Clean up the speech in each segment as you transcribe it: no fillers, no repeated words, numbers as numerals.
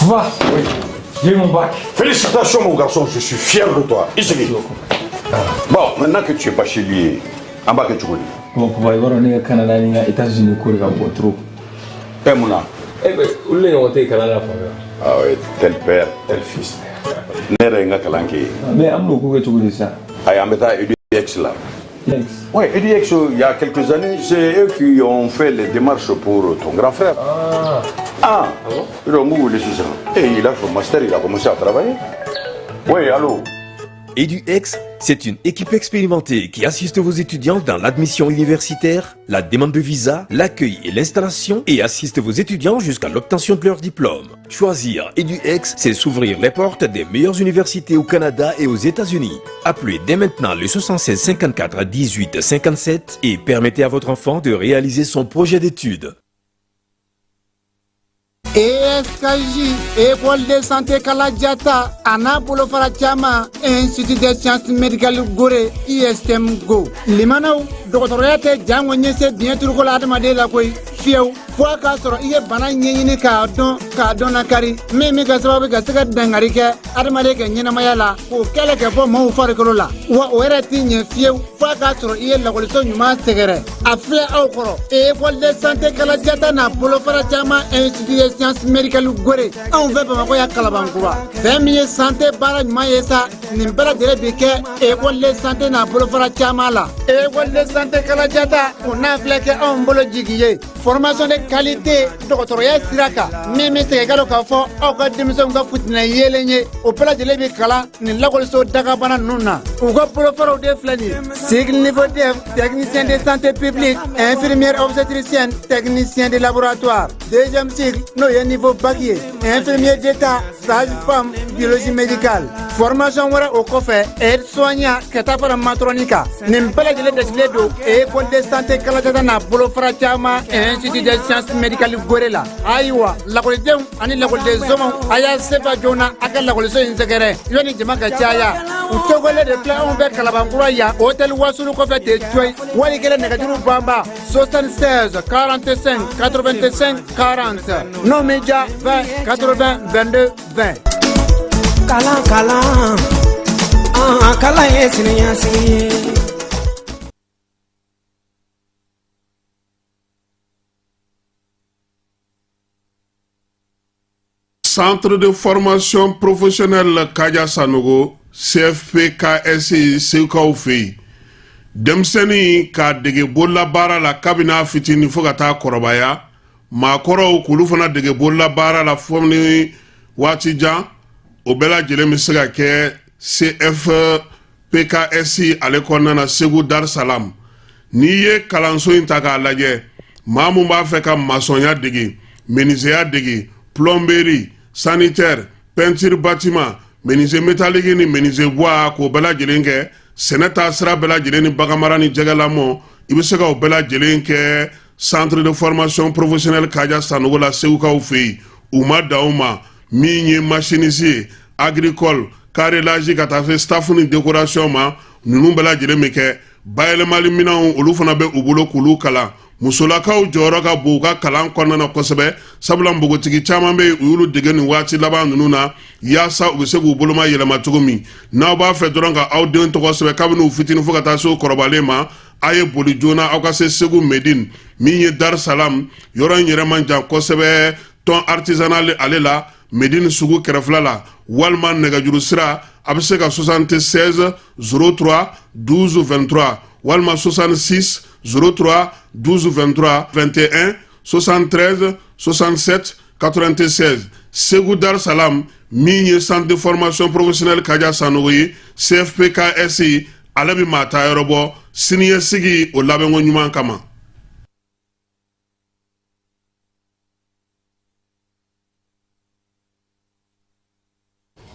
Va. Oui. J'ai eu mon bac. Félicitations, mon garçon, je suis fier de toi. Ici. Bon, maintenant que tu es bachelier, an b'a kɛ cogo di? Bon, papa, i b'a dɔn ne ka Canada ni n ka États-Unis ko de ka bon trop. Eh, mun na? Eh ben, olu de ɲɔgɔn tɛ yen kalan na fan fɛ. Ah oui, tel père, tel fils. Ne yɛrɛ ye n ka kalan kɛ yen. Mais an bɛn'o ko kɛ cogo di sisan? Ayi, an bɛ taa EDX la. Ex. Oui, EDX, il y a quelques années, c'est eux qui ont fait les démarches pour ton grand frère. Ah. Ah, Ah bon? Donc, vous voulez ça. Et il a son master, il a commencé à travailler. Oui, allô? EduX, c'est une équipe expérimentée qui assiste vos étudiants dans l'admission universitaire, la demande de visa, l'accueil et l'installation et assiste vos étudiants jusqu'à l'obtention de leur diplôme. Choisir EduX, c'est s'ouvrir les portes des meilleures universités au Canada et aux États-Unis. Appelez dès maintenant le 76 54 18 57 et permettez à votre enfant de réaliser son projet d'études. ESKJ, École de santé Kaladiata, a n'a bolofara caman, Institut des sciences médicales Gore, ISM Go. Limanaw, dɔgɔtɔrɔya tɛ jango ɲɛse biɲɛ turuko la adamaden la koyi fiyewu fo a k'a sɔrɔ i ye bana ɲɛɲini k'a dɔn k'a dɔn lakari min bɛ kɛ sababu ka se ka dankari kɛ adamaden ka ɲɛnamaya la k'o kɛlɛ kɛ bɔ maaw farikolo la wa o yɛrɛ tɛ ɲɛ fiyewu fo a k'a sɔrɔ i ye lakɔliso ɲuman sɛgɛrɛ a filɛ aw kɔrɔ école de santé Kaladiata n'a bolofara caman Institut des sciences médicales Gore anw fɛ Bamakɔ yan Kalabankura fɛn min ye santé baara ɲuman ye sa nin bɛɛ lajɛlen bi kɛ école de santé n'a bolofara caman la école de santé Kaladiata o n'a filɛ kɛ anw bolo jigi ye formation de qualité dɔgɔtɔrɔya sira kan min bɛ segin ka don k'a fɔ aw ka denmisɛnw ka futinɛ yeelen ye o bɛɛ lajɛlen bi kalan nin lakɔliso dagabana ninnu na u ka bolofaraw de filɛ nin ye cycle niveau DEF, technicien de santé publique, infirmière obstétricienne, technicien de laboratoire, deuxième cycle n'o ye niveau bac ye, infirmier d'état, sage-femme, biologie médicale, formation wɛrɛ o kɔfɛ aide soignant ka taa fara matron kan nin bɛɛ lajɛlen dasilen don école de santé Kaladiata n'a bolofara caman Institut des sciences médicales Gore la ayiwa lakɔlidenw ani lakɔliden somɔgɔw a y'a sefa joona a ka lakɔliso in sɛgɛrɛ yanni jama ka caya u tɔgɔlen de filɛ anw fɛ Kalabankura yan hôtel Wasulu kɔfɛ ten coyi wali kelen nɛgɛjuru banba 76 45 85 40 n'o m'i diya 20 80 22 20. Kalan kalan an kalan ye siniɲɛsigi ye. Centre de formation professionnelle Kaja Sanogo, CFPKS, Segukaw fɛ yen, denmisɛnnin k'a dege bololabaara la kabini a fitinin fo ka taa kɔrɔbaya, maakɔrɔw k'olu fana dege bololabaara la fo ni waati jan, o bɛɛ lajɛlen bɛ se ka kɛ CFPKS ale kɔnɔna na Segu Dar Salam. N'i ye kalanso in ta k'a lajɛ, maa mun b'a fɛ ka masɔnya dege, menuisier dege, plomberie, sanitaire, peinture bâtiment, menuisier métallique ni menuisier bois, k'o bɛɛ lajɛlen kɛ, sɛnɛ taa sira bɛɛ lajɛlen ni baganmara ni jɛgɛlamɔ, i bɛ se ka o bɛɛ lajɛlen kɛ centre de formation professionnelle Kaja Sanogo la Segukaw fɛ yen. U ma dan o ma, min ye machiniste ye, agricole, carrelage, ka taa se staff ni décoration ma, ninnu bɛɛ lajɛlen bɛ kɛ. Bayɛlɛmali minɛnw, olu fana bɛ u bolo k'olu kalan. Musolakaw jɔyɔrɔ ka bon u ka kalan kɔnɔna na kosɛbɛ, sabula npogotigi caman bɛ yen, u y'olu dege nin waati laban ninnu na yaasa u bɛ se k'u boloma yɛlɛma cogo min. N'aw b'a fɛ dɔrɔn ka aw den tɔgɔ sɛbɛn kabini u fitinin fo ka taa se u kɔrɔbalen ma, a ye boli joona aw ka se Segu Medine, min ye Dar Salam yɔrɔ in yɛrɛ man jan kosɛbɛ, tɔn artisanal ale la Medine sugu kɛrɛfɛla la, walima nɛgɛjuru sira a bɛ se ka 76 03 12 23 walima 66 03 12 23 21 73 67 96. Segu Dar Salam, min ye centre de formation professionnelle Kaja Sanogo ye, CFPKS, ale bɛ maa ta yɔrɔ bɔ siniɲɛsigi o labɛnko ɲuman kama.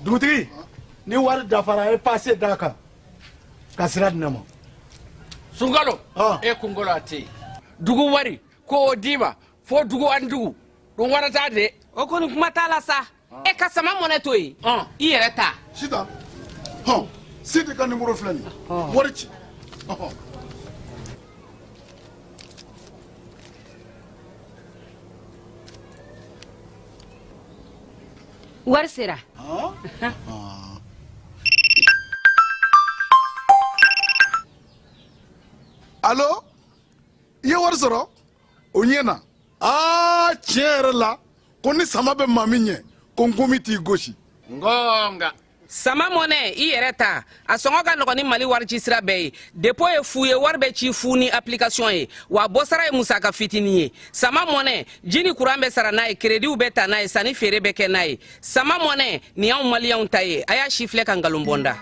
Dugutigi, ni wari dafara, a ye pase d'a kan ka sira di ne ma. Sunkalo e kunkolo a tɛ yen dugu wari ko o d'i ma fo dugu ani dugu ɗum warata de. O kɔni kuma t'a la sa e ka sama mɔnɛ to yen i yɛrɛ ta. Sitan hɔn, Sidi ka nimoro filɛ nin ye, wari ci ɔhɔn. Wari sera. Allo, i ye wari sɔrɔ? O ɲɛna. Aa, tiɲɛ yɛrɛ la, ko ni sama bɛ maa min ɲɛ, ko nkomi t'i gosi. Ngonga. Sama Money, i yɛrɛ ta, a sɔngɔ ka nɔgɔn ni Mali wari ci sira bɛɛ ye. Dépôt ye fu ye, wari bɛ ci fu ni application ye, wa bɔsara ye musaka fitinin ye. Sama Money, ji ni kuran bɛ sara n'a ye, créditw bɛ ta n'a ye, sanni feere bɛ kɛ n'a ye. Sama Money, nin y'anw maliyɛnw ta ye. A y'a si filɛ ka nkalon bɔ n da.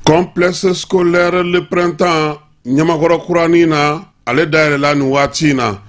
Complexe scolaire Le Printemps Ɲamakɔrɔ kuranin na, ale dayɛlɛla nin waati in na.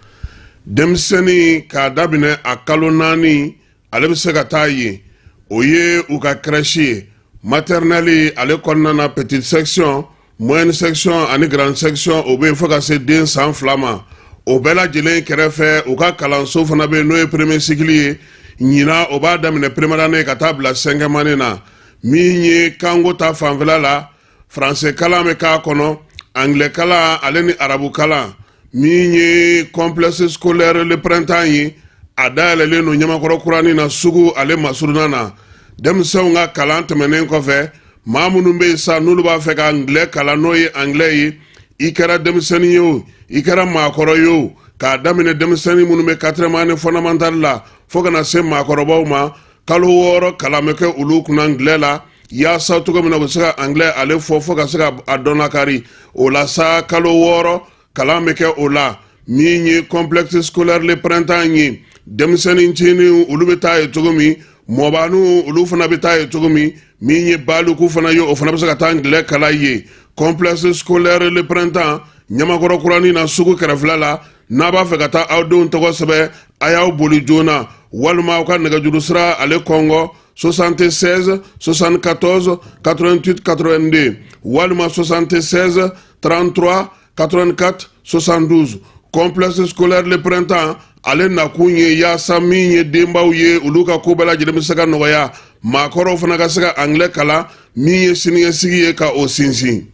Denmisɛnnin k'a daminɛ a kalo 4, ale bɛ se ka taa yen. O ye u ka crèche ye. Maternelle ale kɔnɔna na, petite section, moyenne section ani grande section, o bɛ yen fo ka se den san 2 ma. O bɛɛ lajɛlen kɛrɛfɛ, u ka kalanso fana bɛ yen, n'o ye premier cycle ye. Ɲinan, o b'a daminɛ première année ka taa bila cinquième année na. Min ye kanko ta fanfɛla la, faransɛ kalan bɛ k'a kɔnɔ, anglais kalan ale ni arabu kalan. Min ye complexe scolaire Le Printemps ye, a dayɛlɛlen don Ɲamakɔrɔ kuranin na, sugu ale masurunna na. Denmisɛnw ka kalan tɛmɛnen kɔfɛ, maa minnu bɛ yen sa, n'olu b'a fɛ ka anglais kalan, n'o ye anglais ye, i kɛra denmisɛnnin ye o, i kɛra maakɔrɔ ye o, k'a daminɛ denmisɛnnin minnu bɛ quatrième année fondamentale la fo ka na se maakɔrɔbaw ma, kalo 6 kalan bɛ kɛ olu kunna anglais la, yaasa cogo min na u bɛ se ka anglais ale fɔ fo ka se ka a dɔn lakari. O la sa, kalo 6 kalan bɛ kɛ o la. Min ye complexe scolaire Le Printemps ye, denmisɛnnin ncinin olu bɛ taa ye cogo min, mɔbaniw olu fana bɛ taa ye cogo min, min ye baliku fana ye, o fana bɛ se ka taa anglais kalan ye. Complexe scolaire Le Printemps Ɲamakɔrɔ kuranin na, sugu kɛrɛfɛla la. N'a b'a fɛ ka taa aw denw tɔgɔ sɛbɛn, a y'aw boli joona, walima aw ka nɛgɛjuru sira ale kɔngɔ 76 74 88 82, walima 76 33 84 72. Complexe scolaire Le Printemps ale nakun ye yaasa min ye denbaw ye, olu ka ko bɛɛ lajɛlen bɛ se ka nɔgɔya, maakɔrɔw fana ka se ka anglais kalan, min ye siniɲɛsigi ye ka o sinsin.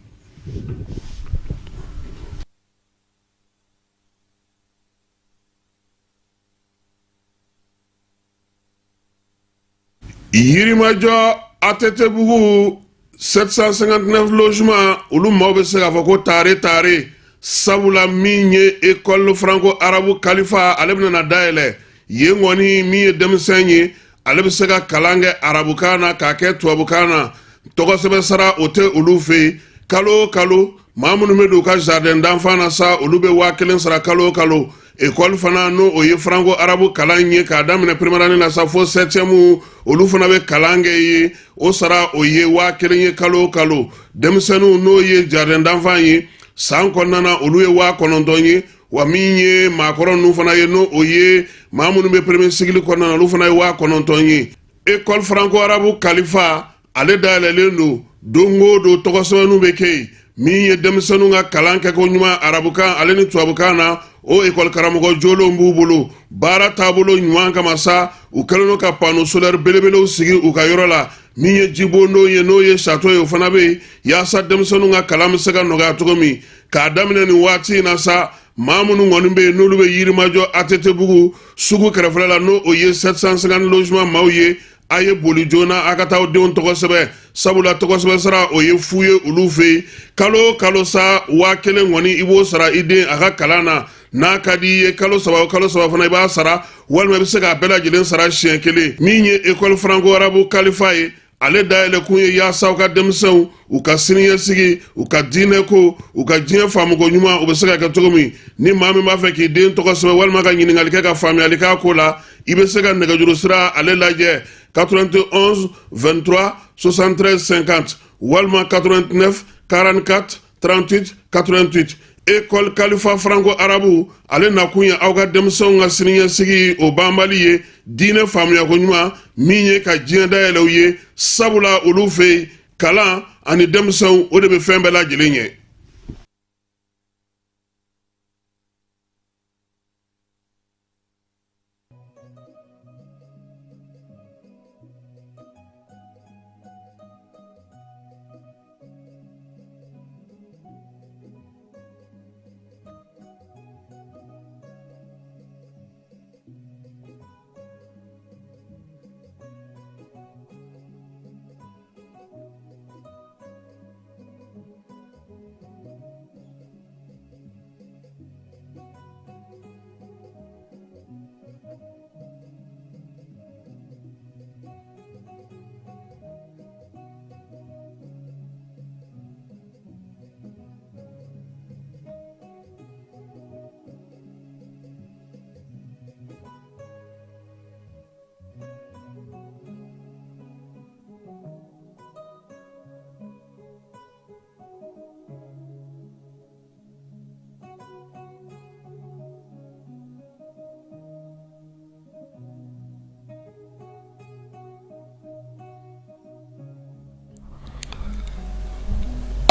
Yirimajɔ ATT-bugu 759 logement, olu maaw bɛ se k'a fɔ ko tare tare, sabula min ye école franco arabe Kalifa, ale bɛna na dayɛlɛ yen kɔni. Min ye denmisɛn ye, ale bɛ se ka kalan kɛ arabukan na k'a kɛ tubabukan na. Tɔgɔsɛbɛn sara o tɛ olu fɛ yen. Kalo o kalo, maa minnu bɛ don u ka jardin d'enfant na sa, olu bɛ 1000 sara kalo o kalo. École fana, n'o o ye franco arabe kalan ye, k'a daminɛ première année na sa fo septième, olu fana bɛ kalan kɛ ye. O sara o ye 1000 ye kalo o kalo. Denmisɛnninw, n'o ye jardin d'enfant ye, san kɔnɔna na, olu ye 9000 ye. Wa min ye maakɔrɔ ninnu fana ye, n'o o ye maa minnu bɛ premier cycle kɔnɔna na, olu fana ye 9000 ye. École franco arabe Kalifa ale dayɛlɛlen don. Don o don, tɔgɔsɛbɛnninw bɛ kɛ yen. Min ye denmisɛnninw ka kalan kɛko ɲuman arabukan ale ni tubabukan na, o ekɔli karamɔgɔ jolenw b'u bolo. Baara taabolo ɲuman kama sa, u kɛlen don ka panneau solaire belebelew sigi u ka yɔrɔ la. Min ye jibondon ye, n'o ye château ye, o fana bɛ yen, yaasa denmisɛnninw ka kalan bɛ se ka nɔgɔya cogo min. K'a daminɛ nin waati in na sa, maa minnu kɔni bɛ yen, n'olu bɛ Yirimajɔ ATT-bugu sugu kɛrɛfɛla la, n'o o ye 750 logement maaw ye, a ye boli joona a ka taa aw denw tɔgɔ sɛbɛn, sabula tɔgɔ sɛbɛn sara o ye fu ye olu fɛ yen. Kalo o kalo sa, 1000 kɔni, i b'o sara i den a ka kalan na. N'a ka di i ye, kalo 3 o kalo 3 fana i b'a sara, walima i bɛ se k'a bɛɛ lajɛlen sara siɲɛ kelen. Min ye école franco arabe Kalifa ye, ale dayɛlɛkun ye yaasa u ka denmisɛnw u ka siniɲɛsigi, u ka diinɛko, u ka diɲɛ faamuko ɲuman, u bɛ se ka kɛ cogo min. Ni maa min b'a fɛ k'i den tɔgɔ sɛbɛn, walima ka ɲininkali kɛ ka faamuyali k'a ko la, i bɛ se ka nɛgɛjuru sira ale lajɛ 91 23 73 50, walima 89 44 38 88. École Kalifa franco arabe ale nakun ye aw ka denmisɛnw ka siniɲɛsigi o banbali ye, diinɛ faamuyako ɲuman, min ye ka diɲɛ dayɛlɛ u ye, sabula olu fɛ yen, kalan ani denmisɛnw, o de bɛ fɛn bɛɛ lajɛlen ɲɛ.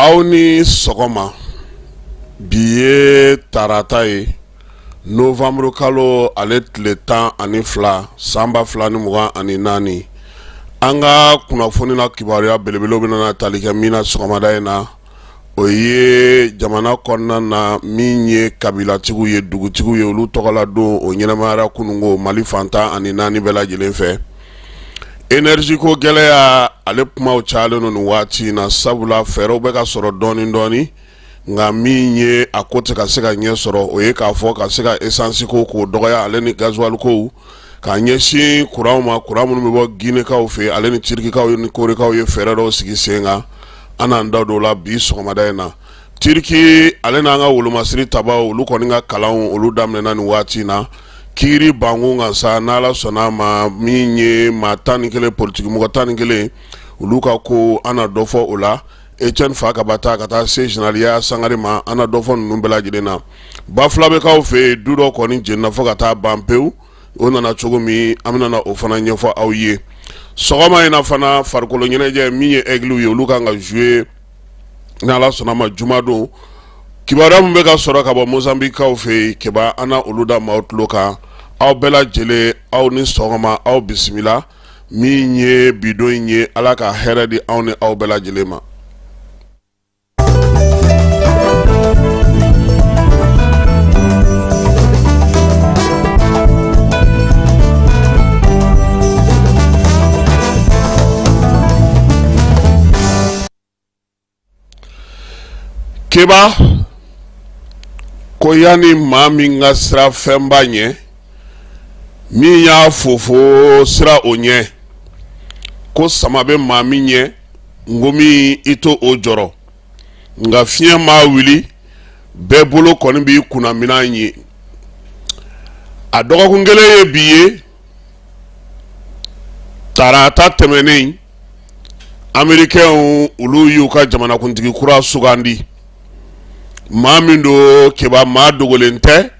Aw ni sɔgɔma. Bi ye tarata ye, novembre kalo ale tile 12 san 2024. An ka kunnafoni na kibaruya belebelew bɛna tali kɛ min na sɔgɔmada in na, o ye jamana kɔnɔna na min ye kabilatigiw ye, dugutigiw ye, olu tɔgɔla don o ɲɛnamayara kununko Mali fan 14 bɛɛ lajɛlen fɛ. Énergie ko gɛlɛya ale kumaw cayalen don nin waati in na, sabula fɛɛrɛw bɛ ka sɔrɔ dɔɔni dɔɔni, nka min ye a ko tɛ ka se ka ɲɛ sɔrɔ, o ye k'a fɔ ka se ka essence ko k'o dɔgɔya, ale ni gasoil ko, k'a ɲɛsin kuranw ma, kuran minnu bɛ bɔ Ginekaw fɛ, ale ni Tirikikaw ni Korekaw ye fɛɛrɛ dɔw sigi sen kan. An n'an da don o la bi sɔgɔmada in na. Tiriki ale n'an ka wolomasiri tabaw, olu kɔni ka kalanw olu daminɛna nin waati in na. Kiiri bankun kan sa, n'Ala sɔnna a ma, min ye maa 11, politikimɔgɔ 11, olu ka ko, an na dɔ fɔ o la. Etienne Fakaba ta ka taa se général Yaya Sangare ma, an na dɔ fɔ ninnu bɛɛ lajɛlen na. Bafulabɛkaw fɛ yen, du dɔ kɔni jenina fo ka taa ban pewu. O nana cogo min, an bɛna o fana ɲɛfɔ aw ye sɔgɔma in na. Fana, farikolo ɲɛnajɛ, min ye Aigles ye, olu kan ka jouer n'Ala sɔnna ma jumadon. Kibaruya min bɛ ka sɔrɔ ka bɔ Mozambiquekaw fɛ yen, Keba, an na olu da maaw tulo kan. Aw bɛɛ lajɛlen, aw ni sɔgɔma, aw bisimila. Min ye bidon in ye, Ala ka hɛrɛ di anw ni aw bɛɛ lajɛlen ma. Keba ko yanni maa min ka siran fɛnba ɲɛ, min y'a fofo siran o ɲɛ, ko sama bɛ maa min ɲɛ, nkomi i to o jɔrɔ, nka fiɲɛ maa wuli, bɛɛ bolo kɔni b'i kunna minɛn ye. A dɔgɔkun kelen ye bi ye, tarata tɛmɛnen, Américains olu y'u ka jamanakuntigi kura sugandi. Maa min don, Keba, maa dogolen tɛ.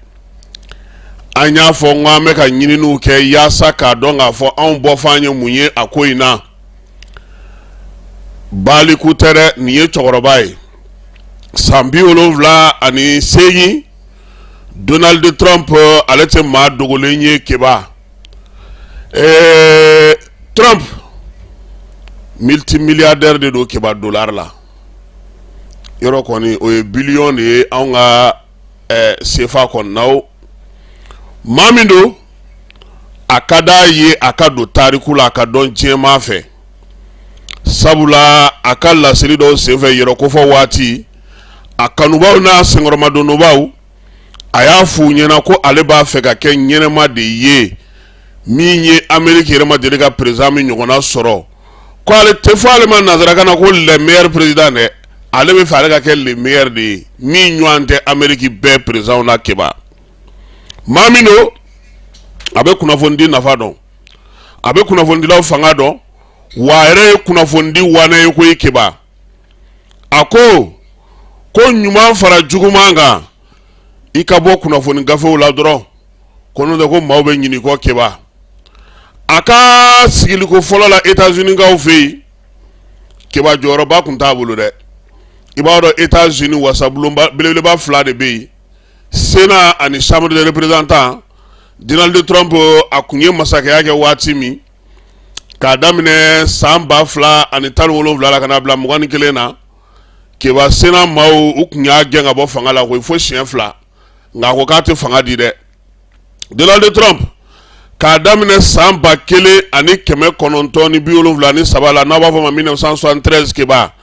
An y'a fɔ n ko an bɛ ka ɲininiw kɛ yaasa k'a dɔn k'a fɔ anw bɔfan ye mun ye a ko in na. Baliku tɛ dɛ, nin ye cɛkɔrɔba ye, san 78, Donald Trump. Ale tɛ maa dogolen ye, Keba. Ɛɛ, Trump multimilliardaire de don, Keba, dollar la yɔrɔ kɔni, o ye billion de ye anw ka CFA kɔni na. O maa min don, a ka d'a ye a ka don tariku la, a ka dɔn diɲɛmaa fɛ, sabula a ka laseli dɔw senfɛ yɛrɛ kofɔ waati, a kanubaw n'a senkɔrɔmadonbaw, a y'a f'u ɲɛna ko ale b'a fɛ ka kɛ ɲɛnɛma de ye min ye Ameriki yɛrɛ ma deli ka président min ɲɔgɔnna sɔrɔ, ko ale tɛ fɔ ale ma nansarakan na ko le meilleur président dɛ, ale bɛ fɛ ale ka kɛ le meilleur de ye min ɲɔgɔn tɛ Ameriki bɛɛ président na. Keba, maa min don, a bɛ kunnafonidi nafa dɔn, a bɛ kunnafonidilaw fanga dɔn, wa a yɛrɛ ye kunnafonidi wanɛ ye koyi. Keba, a ko ko ɲuman fara juguman kan, i ka bɔ kunnafoni gafew la dɔrɔn, ko n'o tɛ ko maaw bɛ ɲinɛ i kɔ. Keba, a ka sigiliko fɔlɔ la États-Unis-kaw fɛ yen, Keba, jɔyɔrɔba tun t'a bolo dɛ. I b'a dɔn, États-Unis wasabulonba belebeleba fila de bɛ yen, Sénat ani Chambre des représentants. Donald Trump, a kun ye masakɛya kɛ waati min, k'a daminɛ san 2017 la ka n'a bila 21 na, Keba, Sénat maaw u tun y'a gɛn ka bɔ fanga la koyi fo siɲɛ fila, nka a ko k'a tɛ fanga di dɛ. Donald Trump, k'a daminɛ san 1973 la, n'a b'a fɔ ma 1973, Keba,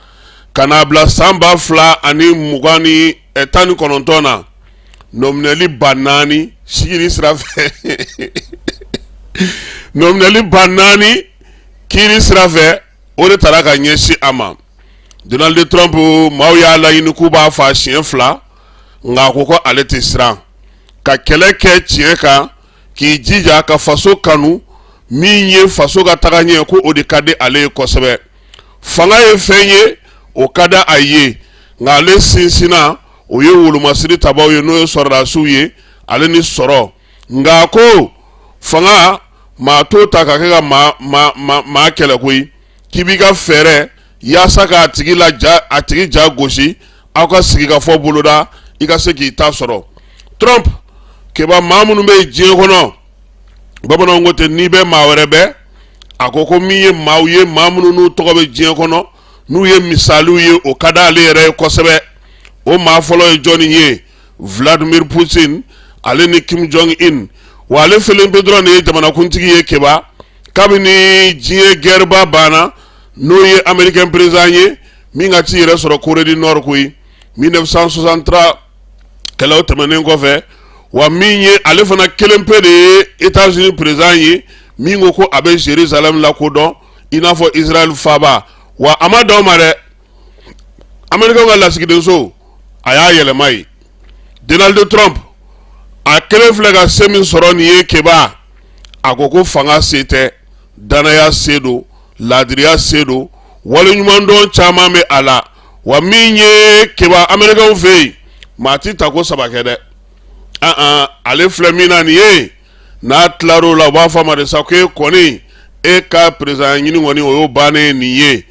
ka n'a bila san 2019 na, nɔminɛli 4000 sigili sira fɛ, nɔminɛli 4000 kiiri sira fɛ, o de taara ka ɲɛsin a ma. Donald Trump, maaw y'a laɲini k'u b'a faa siɲɛ fila, nka a ko ko ale tɛ siran ka kɛlɛ kɛ tiɲɛ kan, k'i jija ka faso kanu, min ye faso ka taga ɲɛ, ko o de ka di ale ye kosɛbɛ. Fanga ye fɛn ye, o ka di a ye, nka ale sinsinna o ye wolomasiri tabaw ye, n'o ye sɔrɔdasiw ye, ale ni sɔrɔ. Nka ko fanga, maa t'o ta ka kɛ ka maa kɛlɛ koyi, k'i b'i ka fɛɛrɛ yaasa k'a tigi la ja a tigi ja gosi aw ka sigikafɔ boloda i ka se k'i ta sɔrɔ. Trump keba, maa minnu bɛ yen diɲɛ kɔnɔ, bamananw ko ten, n'i bɛ maa wɛrɛ bɛ a ko ko min ye maaw ye, maa minnu n'u tɔgɔ bɛ diɲɛ kɔnɔ, n'u ye misaliw ye, o ka d'ale yɛrɛ ye kosɛbɛ. O maa fɔlɔ ye jɔnni ye? Vladimir Putin, ale ni Kim Jong Un. Wa ale kelen pe dɔrɔn de ye jamanakuntigi ye keba, kabini diɲɛ guerreba banna, n'o ye américain président ye min ka t'i yɛrɛ sɔrɔ Corée du Nord koyi, 1963 kɛlɛw tɛmɛnen kɔfɛ. Wa min ye ale fana kelen pe de ye États-Unis président ye min ko ko a bɛ Jérusalem lakodɔn i n'a fɔ Israël faaba. Wa a ma dan o ma dɛ, américain ka lasigidenso, a y'a yɛlɛma yen. Donald Trump a kelen filɛ ka se min sɔrɔ nin ye keba, a ko ko fanga se tɛ, danaya se don, laadiriya se don, waleɲumandɔn caman bɛ a la. Wa min ye keba, américainw fɛ yen, maa ti ta ko saba kɛ dɛ. Ale filɛ min na nin ye, n'a tilar'o la, u b'a fɔ a ma de sa ko e kɔni, e ka président ɲini kɔni, o y'o bannen ye nin ye.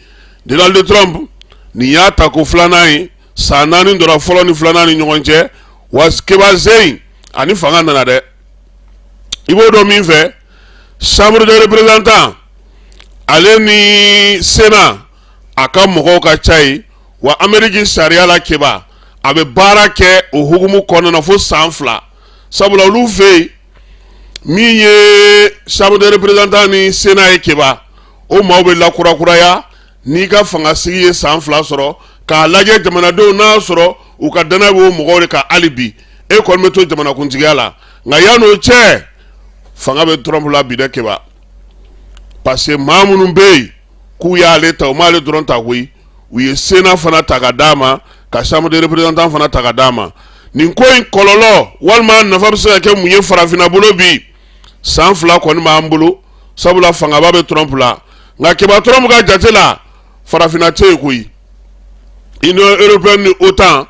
Donald Trump, nin y'a ta ko filanan ye, san 4 dɔrɔn fɔlɔ ni filanan ni ɲɔgɔn cɛ. Wa keba zen ani fanga nana dɛ, i b'o dɔn min fɛ, chambre des représentants ale ni Sénat, a ka mɔgɔw ka ca yen. Wa Ameriki sariya la keba, a bɛ baara kɛ o hukumu kɔnɔna na fo san 2, sabula olu fɛ yen, min ye chambre des représentants ni Sénat ye keba, o maaw bɛ lakurakuraya n'i ka fanga sigi ye san 2 sɔrɔ, k'a lajɛ jamanadenw n'a sɔrɔ u ka danaya b'o mɔgɔw de kan hali bi, e kɔni bɛ to jamanakuntigiya la. Nka yan'o cɛ, fanga bɛ Trump la bi dɛ keba, parce que maa minnu bɛ yen k'u y'ale ta, u m'ale dɔrɔn ta koyi, u ye Sénat fana ta ka d'a ma, ka chambre des représentants fana ta ka d'a ma. Nin ko in kɔlɔlɔ walima nafa bɛ se ka kɛ mun ye farafinna bolo bi? San 2 kɔni b'an bolo, sabula fangaba bɛ Trump la. Nka keba, Trump ka jate la, farafinna tɛ yen koyi. Union européenne ni OTAN,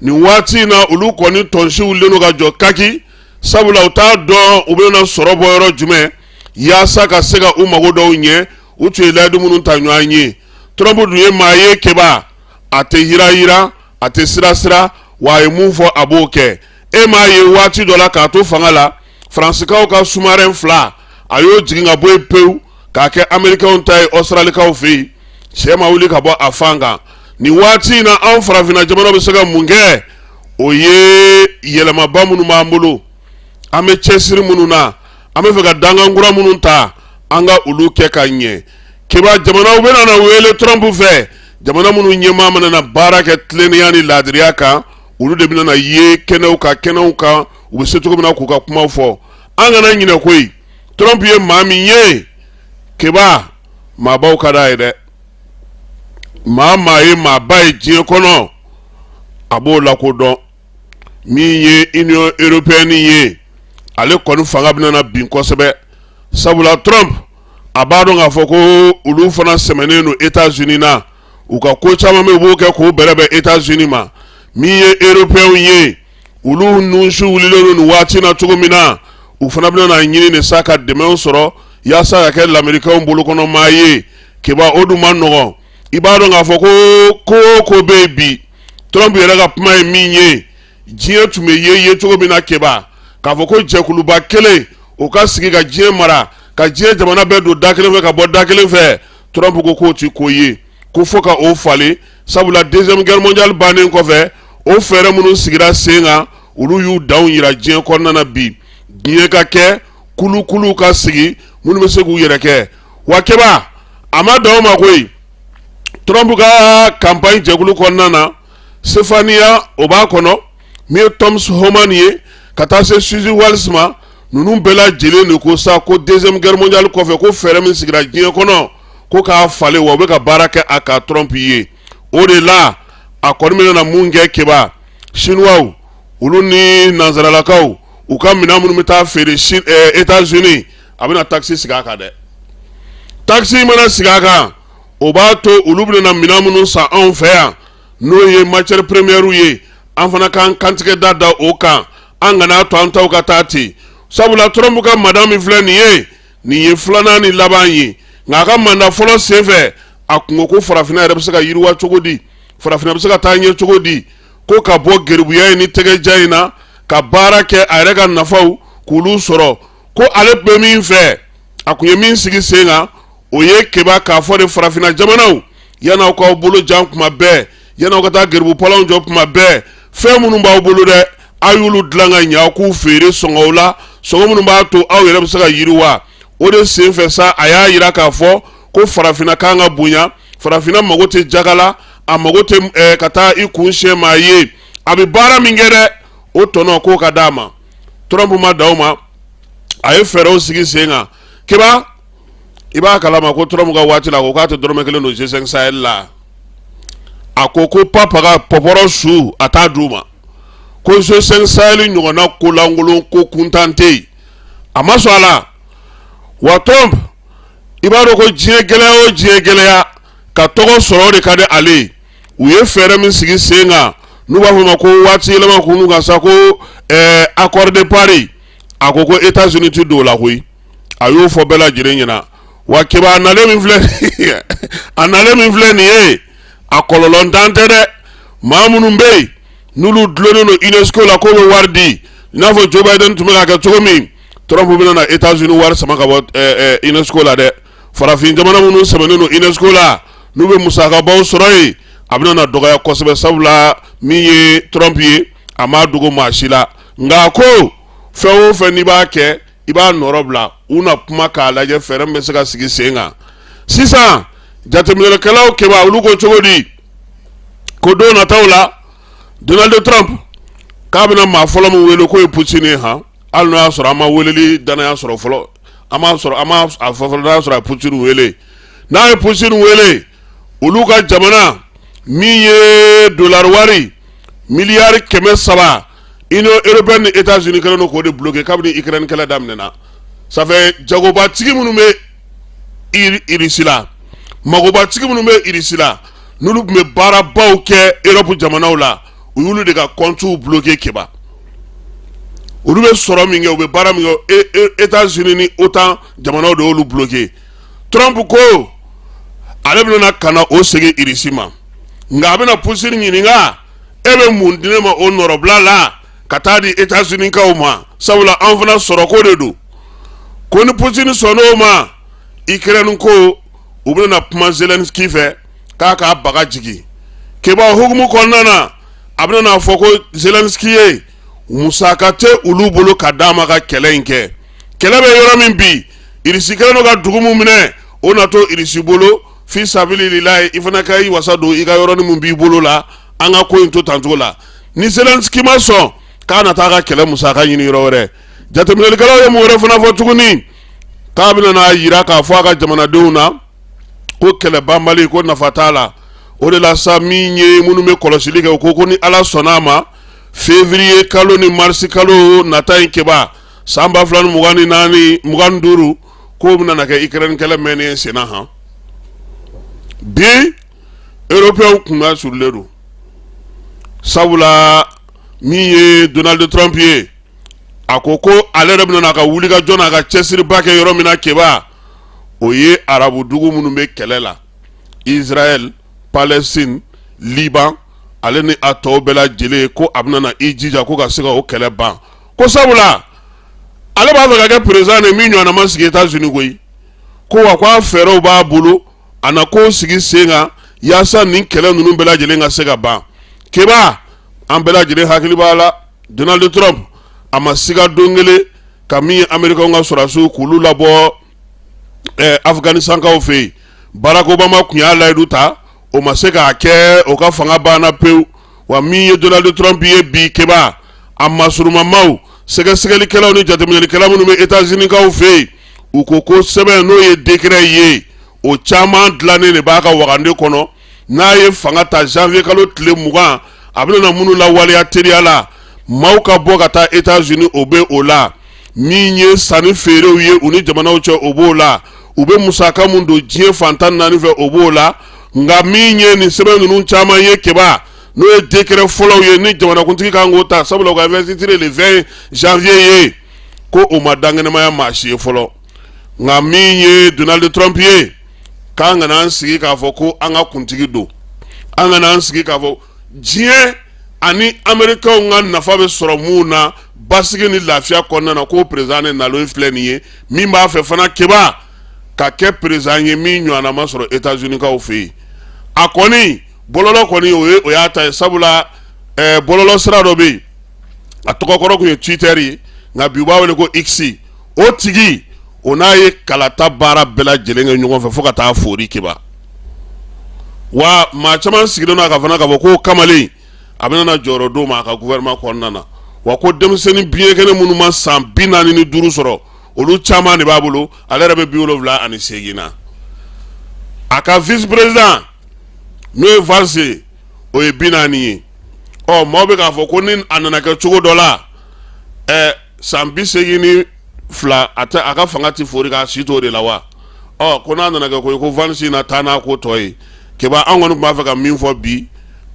nin waati in na, olu kɔni tɔnsi wulilen don ka jɔ kaki, sabula u t'a dɔn u bɛna sɔrɔ bɔ yɔrɔ jumɛn yaasa ka se ka u mago dɔw ɲɛ u tun ye layidu minnu ta ɲɔgɔn ye. Trump dun ye maa ye keba, a tɛ yirayira, a tɛ sirasira, wa a ye mun fɔ, a b'o kɛ. E m'a ye waati dɔ la, k'a to fanga la, Faransikaw ka sous-marin fila, a y'o jigin ka bɔ yen pewu k'a kɛ Amerikɛnw ta ye Ɔsitaralikaw fɛ yen. Cɛ ma wuli ka bɔ a fan kan. Nin waati in na, anw farafinna jamana bɛ se ka mun kɛ? O ye yɛlɛmaba minnu b'an bolo, an bɛ cɛsiri minnu na, an bɛ fɛ ka dankan kura minnu ta, an ka olu kɛ ka ɲɛ keba. Jamanaw bɛna na wele Trump fɛ, jamana minnu ɲɛmaa mana na baara kɛ tilennenya ni laadiriya kan, olu de bɛna na ye kɛnɛw kan, u bɛ se cogo min na k'u ka kumaw fɔ. An kana ɲinɛ koyi, Trump ye maa min ye keba, maabaw ka d'a ye dɛ. Maa maa ye maaba ye diɲɛ kɔnɔ, a b'o lakodɔn. Min ye Union européenne ye, ale kɔni fanga bɛna na bin kosɛbɛ, sabula Trump a b'a dɔn k'a fɔ ko olu fana sɛmɛnen don États-Unis na. U ka ko caman bɛ, u b'o kɛ k'o bɛrɛbɛn États-Unis ma. Min ye européens ye, olu nunsi wulilen don nin waati na cogo min na, u fana bɛna na ɲini de sa ka dɛmɛw sɔrɔ yaasa ka kɛ lamɛrikɛnw bolokɔnɔ maa ye keba. O dun ma nɔgɔn. I b'a dɔn k'a fɔ ko ko o ko bɛ yen bi, Trump yɛrɛ ka kuma ye min ye, diɲɛ tun bɛ ye ye cogo min na keba, k'a fɔ ko jɛkuluba kelen o ka sigi ka diɲɛ mara, ka diɲɛ jamana bɛɛ don da kelen fɛ ka bɔ da kelen fɛ, Trump ko k'o ti ko ye, ko fo ka o falen, sabula Deuxième Guerre mondiale bannen kɔfɛ, o fɛɛrɛ minnu sigira sen kan, olu y'u danw yira diɲɛ kɔnɔna na bi. Diɲɛ ka kɛ kulukulu ka sigi minnu bɛ se k'u yɛrɛ kɛ. Wa keba, a ma dan o ma koyi, Trump ka campagne jɛkulu kɔnɔna na, Sefaniya o b'a kɔnɔ, min ye Thomas Homan ye, ka taa se Susie Wiles ma, ninnu bɛɛ lajɛlen de ko sa ko Deuxième Guerre mondiale kɔfɛ, ko fɛɛrɛ min sigira diɲɛ kɔnɔ, ko k'a falen, wa u bɛ ka baara kɛ a ka Trump ye. O de la, a kɔni bɛna na mun kɛ keba? Chinois olu ni nansaralakaw, u ka minɛn minnu bɛ taa feere États-Unis, a bɛna taxe sigi a kan dɛ. Taxe mana sigi a kan, o b'a to olu bɛna na minɛn minnu san anw fɛ yan, n'o ye matière première ye, an fana k'an kantigɛ da da o kan, an kana to an taw ka taa ten, sabula Trump ka mandat min filɛ nin ye, nin ye filanan ni laban ye. Nka a ka mandat fɔlɔ senfɛ, A kun ko ko farafinna yɛrɛ bɛ se ka yiriwa cogo di, farafinna bɛ se ka taa ɲɛ cogo di, ko ka bɔ geribuya in ni tɛgɛja in na, ka baara kɛ a yɛrɛ ka nafaw k'olu sɔrɔ. Ko ale bɛ min fɛ, a kun ye min sigi sen kan, o ye keba k'a fɔ de farafinna jamanaw, yan'aw k'aw bolo jan kuma bɛɛ, yan'aw ka taa geribu palanw jɔ kuma bɛɛ, fɛn minnu b'aw bolo dɛ, aw y'olu dilan ka ɲɛ, aw k'u feere sɔngɔw la, sɔngɔ minnu b'a to aw yɛrɛ bɛ se ka yiriwa. O de senfɛ sa, a y'a yira k'a fɔ ko farafinna kan ka bonya, farafinna mago tɛ jaga la, a mago tɛ ka taa i kun siɲɛ maa ye, a bɛ baara min kɛ dɛ, o tɔnɔ k'o ka d'a ma. Trump ma dan o ma, a ye fɛɛrɛw sigi sen kan. Keba, i b'a kalama ko Trump ka waati la, a ko k'a tɛ dɔrɔmɛ kelen don G5 Sahel la. A ko ko papaga pɔpɔrɔ su a t'a d'u ma, ko G5 Sahel ɲɔgɔnna kolankolon ko kuntan tɛ yen, a ma sɔn a la. Wa Trump, i b'a dɔn ko diɲɛ gɛlɛya o diɲɛ gɛlɛya, ka tɔgɔ sɔrɔ o de ka di ale ye. U ye fɛɛrɛ min sigi sen kan, n'u b'a fɔ o ma ko waati yɛlɛma kunu kan sa, ko accord de Paris, a ko ko États-Unis ti don o la koyi. A y'o fɔ bɛɛ lajɛlen ɲɛna. Wa keba, a nalen min filɛ, a nalen min filɛ nin ye, a kɔlɔlɔntan tɛ dɛ. Maa minnu bɛ yen n'olu dulonnen don UNESCO la, k'o bɛ wari di, i n'a fɔ Joe Biden tun bɛ k'a kɛ cogo min, Trump bɛna na États-Unis wari sama ka bɔ UNESCO la dɛ. Farafin jamana minnu sɛmɛnen don UNESCO la, n'u bɛ musakabaw sɔrɔ yen, a bɛna na dɔgɔya kosɛbɛ, sabula min ye Trump ye, a m'a dogo maa si la. Nka a ko fɛn o fɛn n'i b'a kɛ, i b'a nɔrɔ bila, u na kuma k'a lajɛ fɛɛrɛ min bɛ se ka sigi sen kan. Sisan jateminɛkɛlaw keba, olu ko cogo di ko don nataw la, Donald Trump k'a bɛna maa fɔlɔ min wele, k'o ye Poutine ye. Han, hali n'o y'a sɔrɔ an ma weleli danaya sɔrɔ fɔlɔ, an m'a sɔrɔ, an m'a a fɔ fɔlɔ n'a y'a sɔrɔ a ye Poutine wele. N'a ye Poutine wele, olu ka jamana min ye dolari wari miliyari 300, Union européenne ni États-Unis kɛlen don k'o de bloquer kabini Ukraine kɛlɛ daminɛna. Ça fait jagobatigi minnu bɛ Irisi la, magobatigi minnu bɛ Irisi la, n'olu tun bɛ baarabaw kɛ Europe jamanaw la, u y'olu de ka comptes bloquer. Keba, olu bɛ sɔrɔ min kɛ, u bɛ baara min kɛ, États-Unis ni OTAN jamanaw de y'olu bloquer. Trump ko ale bɛna ka na o segin Irisi ma, nka a bɛna Poutine ɲininka: e bɛ mun di ne ma o nɔrɔbila la ka taa di États-Unis kaw ma? Sabula an fana sɔrɔko de don. Ko ni Poutine sɔnn'o ma, Ukraine ko u bɛna kuma Zelensky fɛ k'a k'a baga jigin. Keba, hukumu kɔnɔna na, a bɛna n'a fɔ ko Zelensky ye musaka tɛ olu bolo ka d'a ma ka kɛlɛ in kɛ. Kɛlɛ bɛ yɔrɔ min bi, Irisi kɛlen don ka dugu min minɛ, o na to Irisi bolo fi sabililayi. I fana ka i wasa don i ka yɔrɔnin min b'i bolo la, an ka ko in to tancogo la. Ni Zelensky ma sɔn, k'a na taa ka kɛlɛ musaka ɲini yɔrɔ wɛrɛ. Jateminɛlikɛlaw ye mun wɛrɛ fana fɔ tuguni? K'a bɛna n'a yira k'a fɔ a ka jamanadenw na ko kɛlɛ banbali, ko nafa t'a la. O de la sa, min ye minnu bɛ kɔlɔsili kɛ, u ko ko ni Ala sɔnna a ma, février kalo ni mars kalo nata in, keba, san 2024 25, k'o bɛna na kɛ Ukraine kɛlɛ mɛnnen senna. Han, bi européenw kunna surulen don, sabula min ye Donald Trump ye, a ko ko ale yɛrɛ bɛna n'a ka wulikajɔ n'a ka cɛsiriba kɛ yɔrɔ min na, keba, o ye arabu dugu minnu bɛ kɛlɛ la, Israël, Palestine, Liban, ale ni a tɔw bɛɛ lajɛlen, ko a bɛna na i jija ko ka se ka o kɛlɛ ban. Ko sabula ale b'a fɛ ka kɛ président de min ɲɔgɔnna ma sigi États-Unis koyi. Ko wa ko a fɛɛrɛw b'a bolo, a na kow sigi sen kan yaasa nin kɛlɛ ninnu bɛɛ lajɛlen ka se ka ban. Keba, an bɛɛ lajɛlen hakili b'a la, Donald Trump a ma siga don kelen ka min ye Américains ka sɔrɔdasiw k'olu labɔ Afganistankaw fɛ yen. Barack Obama tun y'a layidu ta, o ma se k'a kɛ, o ka fanga banna pewu. Wa min ye Donald Trump ye bi, keba, a masurumamaw, sɛgɛsɛgɛlikɛlaw ni jateminɛlikɛla minnu bɛ États-Unis kaw fɛ yen, u ko ko sɛbɛn n'o ye décret ye, o caman dilannen de b'a ka wagande kɔnɔ. N'a ye fanga ta janvier kalo tile 20, a bɛna na minnu lawaleya teliya la, maaw ka bɔ ka taa États-Unis, o bɛ o la. Min ye sanni feerew ye u ni jamanaw cɛ, o b'o la. U bɛ musaka mun don diɲɛ fan 14 fɛ, o b'o la. Nka min ye nin sɛbɛn ninnu caman ye, keba, n'o ye décret fɔlɔw ye ni jamanakuntigi kan k'o ta, sabula u ka investiture le 20 janvier ye, ko o ma dankɛnɛmaya maa si ye fɔlɔ. Nka min ye Donald Trump ye, k'an kana an sigi k'a fɔ ko an ka kuntigi don, an kana an sigi k'a fɔ diɲɛ ani amerikaw ka nafa bɛ sɔrɔ mun na basigi ni lafiya kɔnɔna na, k'o président de nalen filɛ nin ye, min b'a fɛ fana Keba ka kɛ président ye min ɲɔgɔnna ma sɔrɔ États-Unis kaw fɛ yen. A kɔni bɔlɔlɔ kɔni o y'a ta ye, sabula bɔlɔlɔ sira dɔ bɛ yen, a tɔgɔ kɔrɔ tun ye Twitter ye, nka bi u b'a wele ko X. O tigi o n'a ye kalata baara bɛɛ lajɛlen kɛ ɲɔgɔn fɛ fo ka taa fori Keba. Wa maa caman sigilen don a kan fana k'a fɔ ko kamalen a bɛna na jɔyɔrɔ d'o ma a ka gouvernement kɔnɔna na. Wa ko denmisɛnnin biɲɛkɛnɛ minnu ma san 45 sɔrɔ, olu caman de b'a bolo. Ale yɛrɛ bɛ 78 na. A ka vice président n'o ye Vance ye, o ye 40 ye. Ɔ, maaw bɛ k'a fɔ ko ni a nana kɛ cogo dɔ la, san 82, a tɛ a ka fanga tɛ fori k'a si t'o de la wa. Ɔ, ko n'a nana kɛ ko ye ko Vance na taa n'a ko tɔ ye. Keba, an kɔni tun b'a fɛ ka min fɔ bi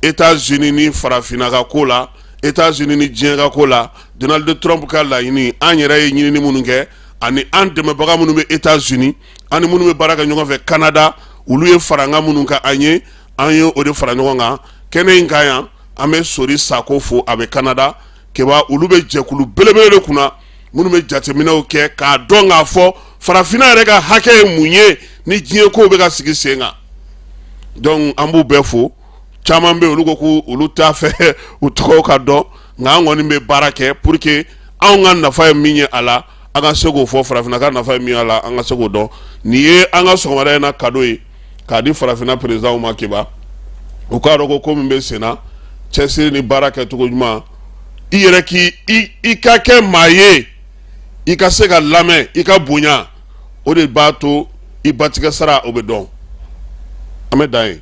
États-Unis ni farafinna ka ko la, États-Unis ni diɲɛ ka ko la, Donald Trump ka laɲini, an yɛrɛ ye ɲinini minnu kɛ ani an dɛmɛbaga minnu bɛ États-Unis ani minnu bɛ baara kɛ ɲɔgɔn fɛ Canada, olu ye farankan minnu kɛ an ye, an ye o de fara ɲɔgɔn kan kɛnɛ in kan yan. An bɛ Sori Sako fo, a bɛ Canada. Keba, olu bɛ jɛkulu belebele de kunna minnu bɛ jateminɛw kɛ k'a dɔn k'a fɔ farafinna yɛrɛ ka hakɛ ye mun ye ni diɲɛ kow bɛ ka sigi sen kan. Donc an b'u bɛɛ fo. Caman bɛ olu ko ko olu t'a fɛ u tɔgɔ ka dɔn, nka an kɔni bɛ baara kɛ pour que anw ka nafa ye min ye a la, an ka se k'o fɔ, farafinna ka nafa ye min ye a la, an ka se k'o dɔn. Nin ye an ka sɔgɔmada in na cadeau ye k'a di farafinna présidentw ma. Keba, u k'a dɔn ko ko min bɛ sen na, cɛsiri ni baara kɛcogo ɲuman, i yɛrɛ k'i i ka kɛ maa ye, i ka se ka lamɛn, i ka bonya, o de b'a to i batigɛ sara o bɛ dɔn. An bɛ dan yen.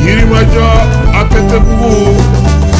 Yirimajɔ ATT-bugu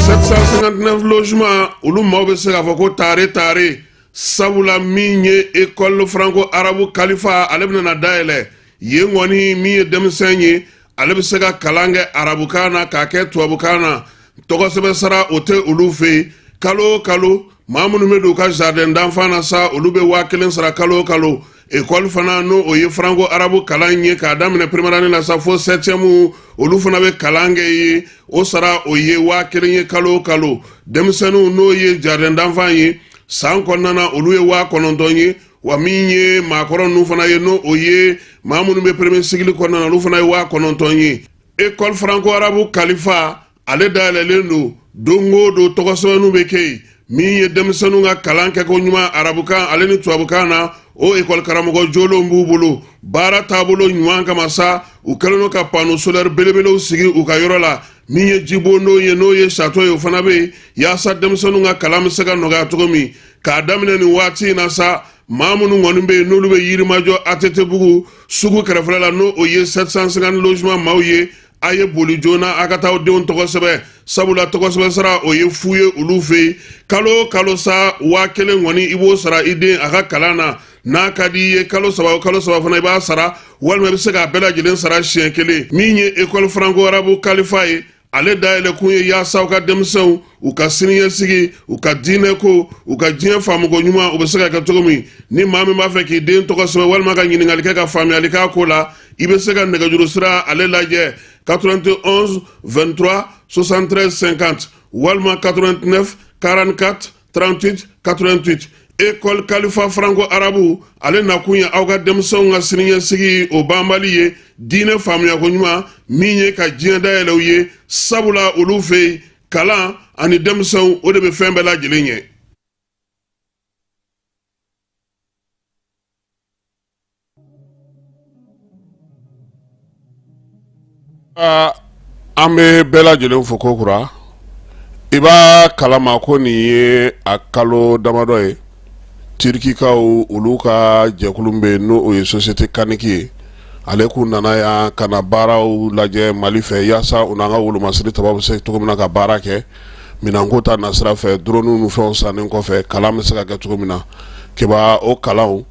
759 logement, olu maaw bɛ se k'a fɔ ko tare tare, sabula min ye école franco arabe Kalifa, ale bɛna na dayɛlɛ yen kɔni. Min ye denmisɛn ye, ale bɛ se ka kalan kɛ arabukan na k'a kɛ tubabukan na. Tɔgɔsɛbɛn sara o tɛ olu fɛ yen. Kalo o kalo, maa minnu bɛ don u ka jardin d'enfant na sa, olu bɛ 1000 sara kalo o kalo. École fana, n'o o ye franco arabe kalan ye k'a daminɛ première année la sa fo septième, olu fana bɛ kalan kɛ yen. O sara o ye 1000 ye kalo o kalo. Denmisɛnninw, n'o ye jardin d'enfant ye, san kɔnɔna na, olu ye 9000 ye. Wa min ye maakɔrɔ ninnu fana ye, n'o o ye maa minnu bɛ premier cycle kɔnɔna na, olu fana ye 9000 ye. École franco arabe Kalifa, ale dayɛlɛlen don don o don, tɔgɔsɛbɛnniw bɛ kɛ yen. Min ye denmisɛnninw ka kalan kɛko ɲuman arabukan ale ni tubabukan na, o ekɔli karamɔgɔ jolenw b'u bolo. Baara taabolo ɲuman kama sa, u kɛlen don ka panneau solaire belebelew sigi u ka yɔrɔ la. Min ye jibondon ye, n'o ye château ye, o fana bɛ yen yaasa denmisɛnninw ka kalan bɛ se ka nɔgɔya cogo min. K'a daminɛ nin waati in na sa, maa minnu kɔni bɛ yen n'olu bɛ Yirimajɔ ATT-bugu sugu kɛrɛfɛla la, n'o o ye 750 logement maaw ye, a ye boli joona a ka taa aw denw tɔgɔ sɛbɛn, sabula tɔgɔ sɛbɛn sara o ye fu ye olu fɛ yen. Kalo o kalo sa, 1000 kɔni i b'o sara i den a ka kalan na. N'a ka di i ye, kalo 3 o kalo 3 fana i b'a sara, walima i bɛ se k'a bɛɛ lajɛlen sara siɲɛ kelen. Min ye école franco arabe Kalifa ye, ale dayɛlɛ kun ye yaasa u ka denmisɛnw u ka siniɲɛsigi, u ka diinɛ ko, u ka diɲɛ faamuko ɲuman, u bɛ se ka kɛ cogo min. Ni maa min b'a fɛ k'i den tɔgɔ sɛbɛn walima ka ɲininkali kɛ ka faamuyali k'a ko la, i bɛ se ka nɛgɛjuru sira ale lajɛ: 91 23 73 50 walima 89 44 38 88. École Kalifa franco arabe, ale nakun ye aw ka denmisɛnw ka siniɲɛsigi o banbali ye, diinɛ faamuyako ɲuman min ye ka diɲɛ dayɛlɛ u ye, sabula olu fɛ yen kalan ani denmisɛnw o de bɛ fɛn bɛɛ lajɛlen ɲɛ. An bɛ bɛɛ lajɛlen fo kokura. I b'a kalama ko nin ye a kalo damadɔ ye, Tirikikaw olu ka jɛkulu bɛ yen, n'o ye société Canik ye, ale k'u nana yan ka na baaraw lajɛ Mali fɛ, yaasa u n'an ka wolomasiri tabaw bɛ se cogo min na ka baara kɛ minɛnko ta nasira fɛ, drone ni fɛnw sannen kɔfɛ, kalan bɛ se ka kɛ cogo min na. Keba, o kalanw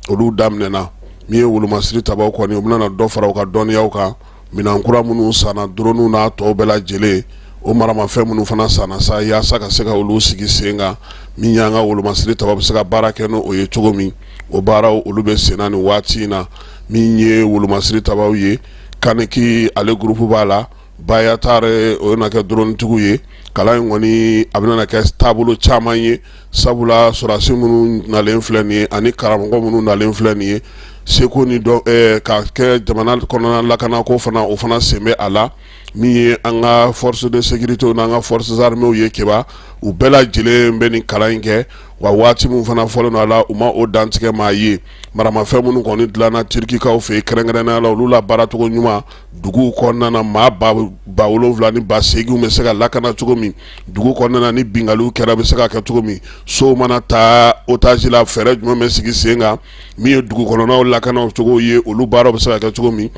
olu daminɛna. Min ye wolomasiri tabaw kɔni, u bɛna dɔ fara u ka dɔnniyaw kan. Minɛn kura minnu sanna, drone n'a tɔw bɛɛ lajɛlen, o maramafɛn minnu fana sanna sa, yaasa ka se ka olu sigi sen kan, min y'an ka wolomasiri tabaw bɛ se ka baara kɛ n'o ye cogo min, o baaraw olu bɛ senna nin waati in na. Min ye wolomasiri tabaw ye, Kaniki ale groupe b'a la, Bayraktar o na kɛ dronetigiw ye. Kalan in kɔni a bɛna kɛ taabolo caman ye, sabula sɔrɔdasi minnu nalen filɛ nin ye ani karamɔgɔ minnu nalen filɛ nin ye, seko ni dɔn ka kɛ jamana kɔnɔna lakanako fana, o fana sen bɛ a la. Min ye an ka force de sécurité n'an ka forces armées ye, Keba, u bɛɛ lajɛlen bɛ nin kalan in kɛ. Wa waati min fana fɔlen don a la, u ma o dantigɛ maa ye. Maramafɛn minnu kɔni dilanna Turikikaw fɛ yen, kɛrɛnkɛrɛnnenya la olu la baaracogo ɲuman duguw kɔnɔna na, maa 7000 ni 8000 bɛ se ka lakana cogo min dugu kɔnɔna na, ni binkaliw kɛra bɛ se ka kɛ cogo min, sow mana ta otage la, fɛɛrɛ jumɛn bɛ sigi sen kan, min ye dugu kɔnɔnaw lakana cogo ye, olu baaraw bɛ se ka kɛ cogo min.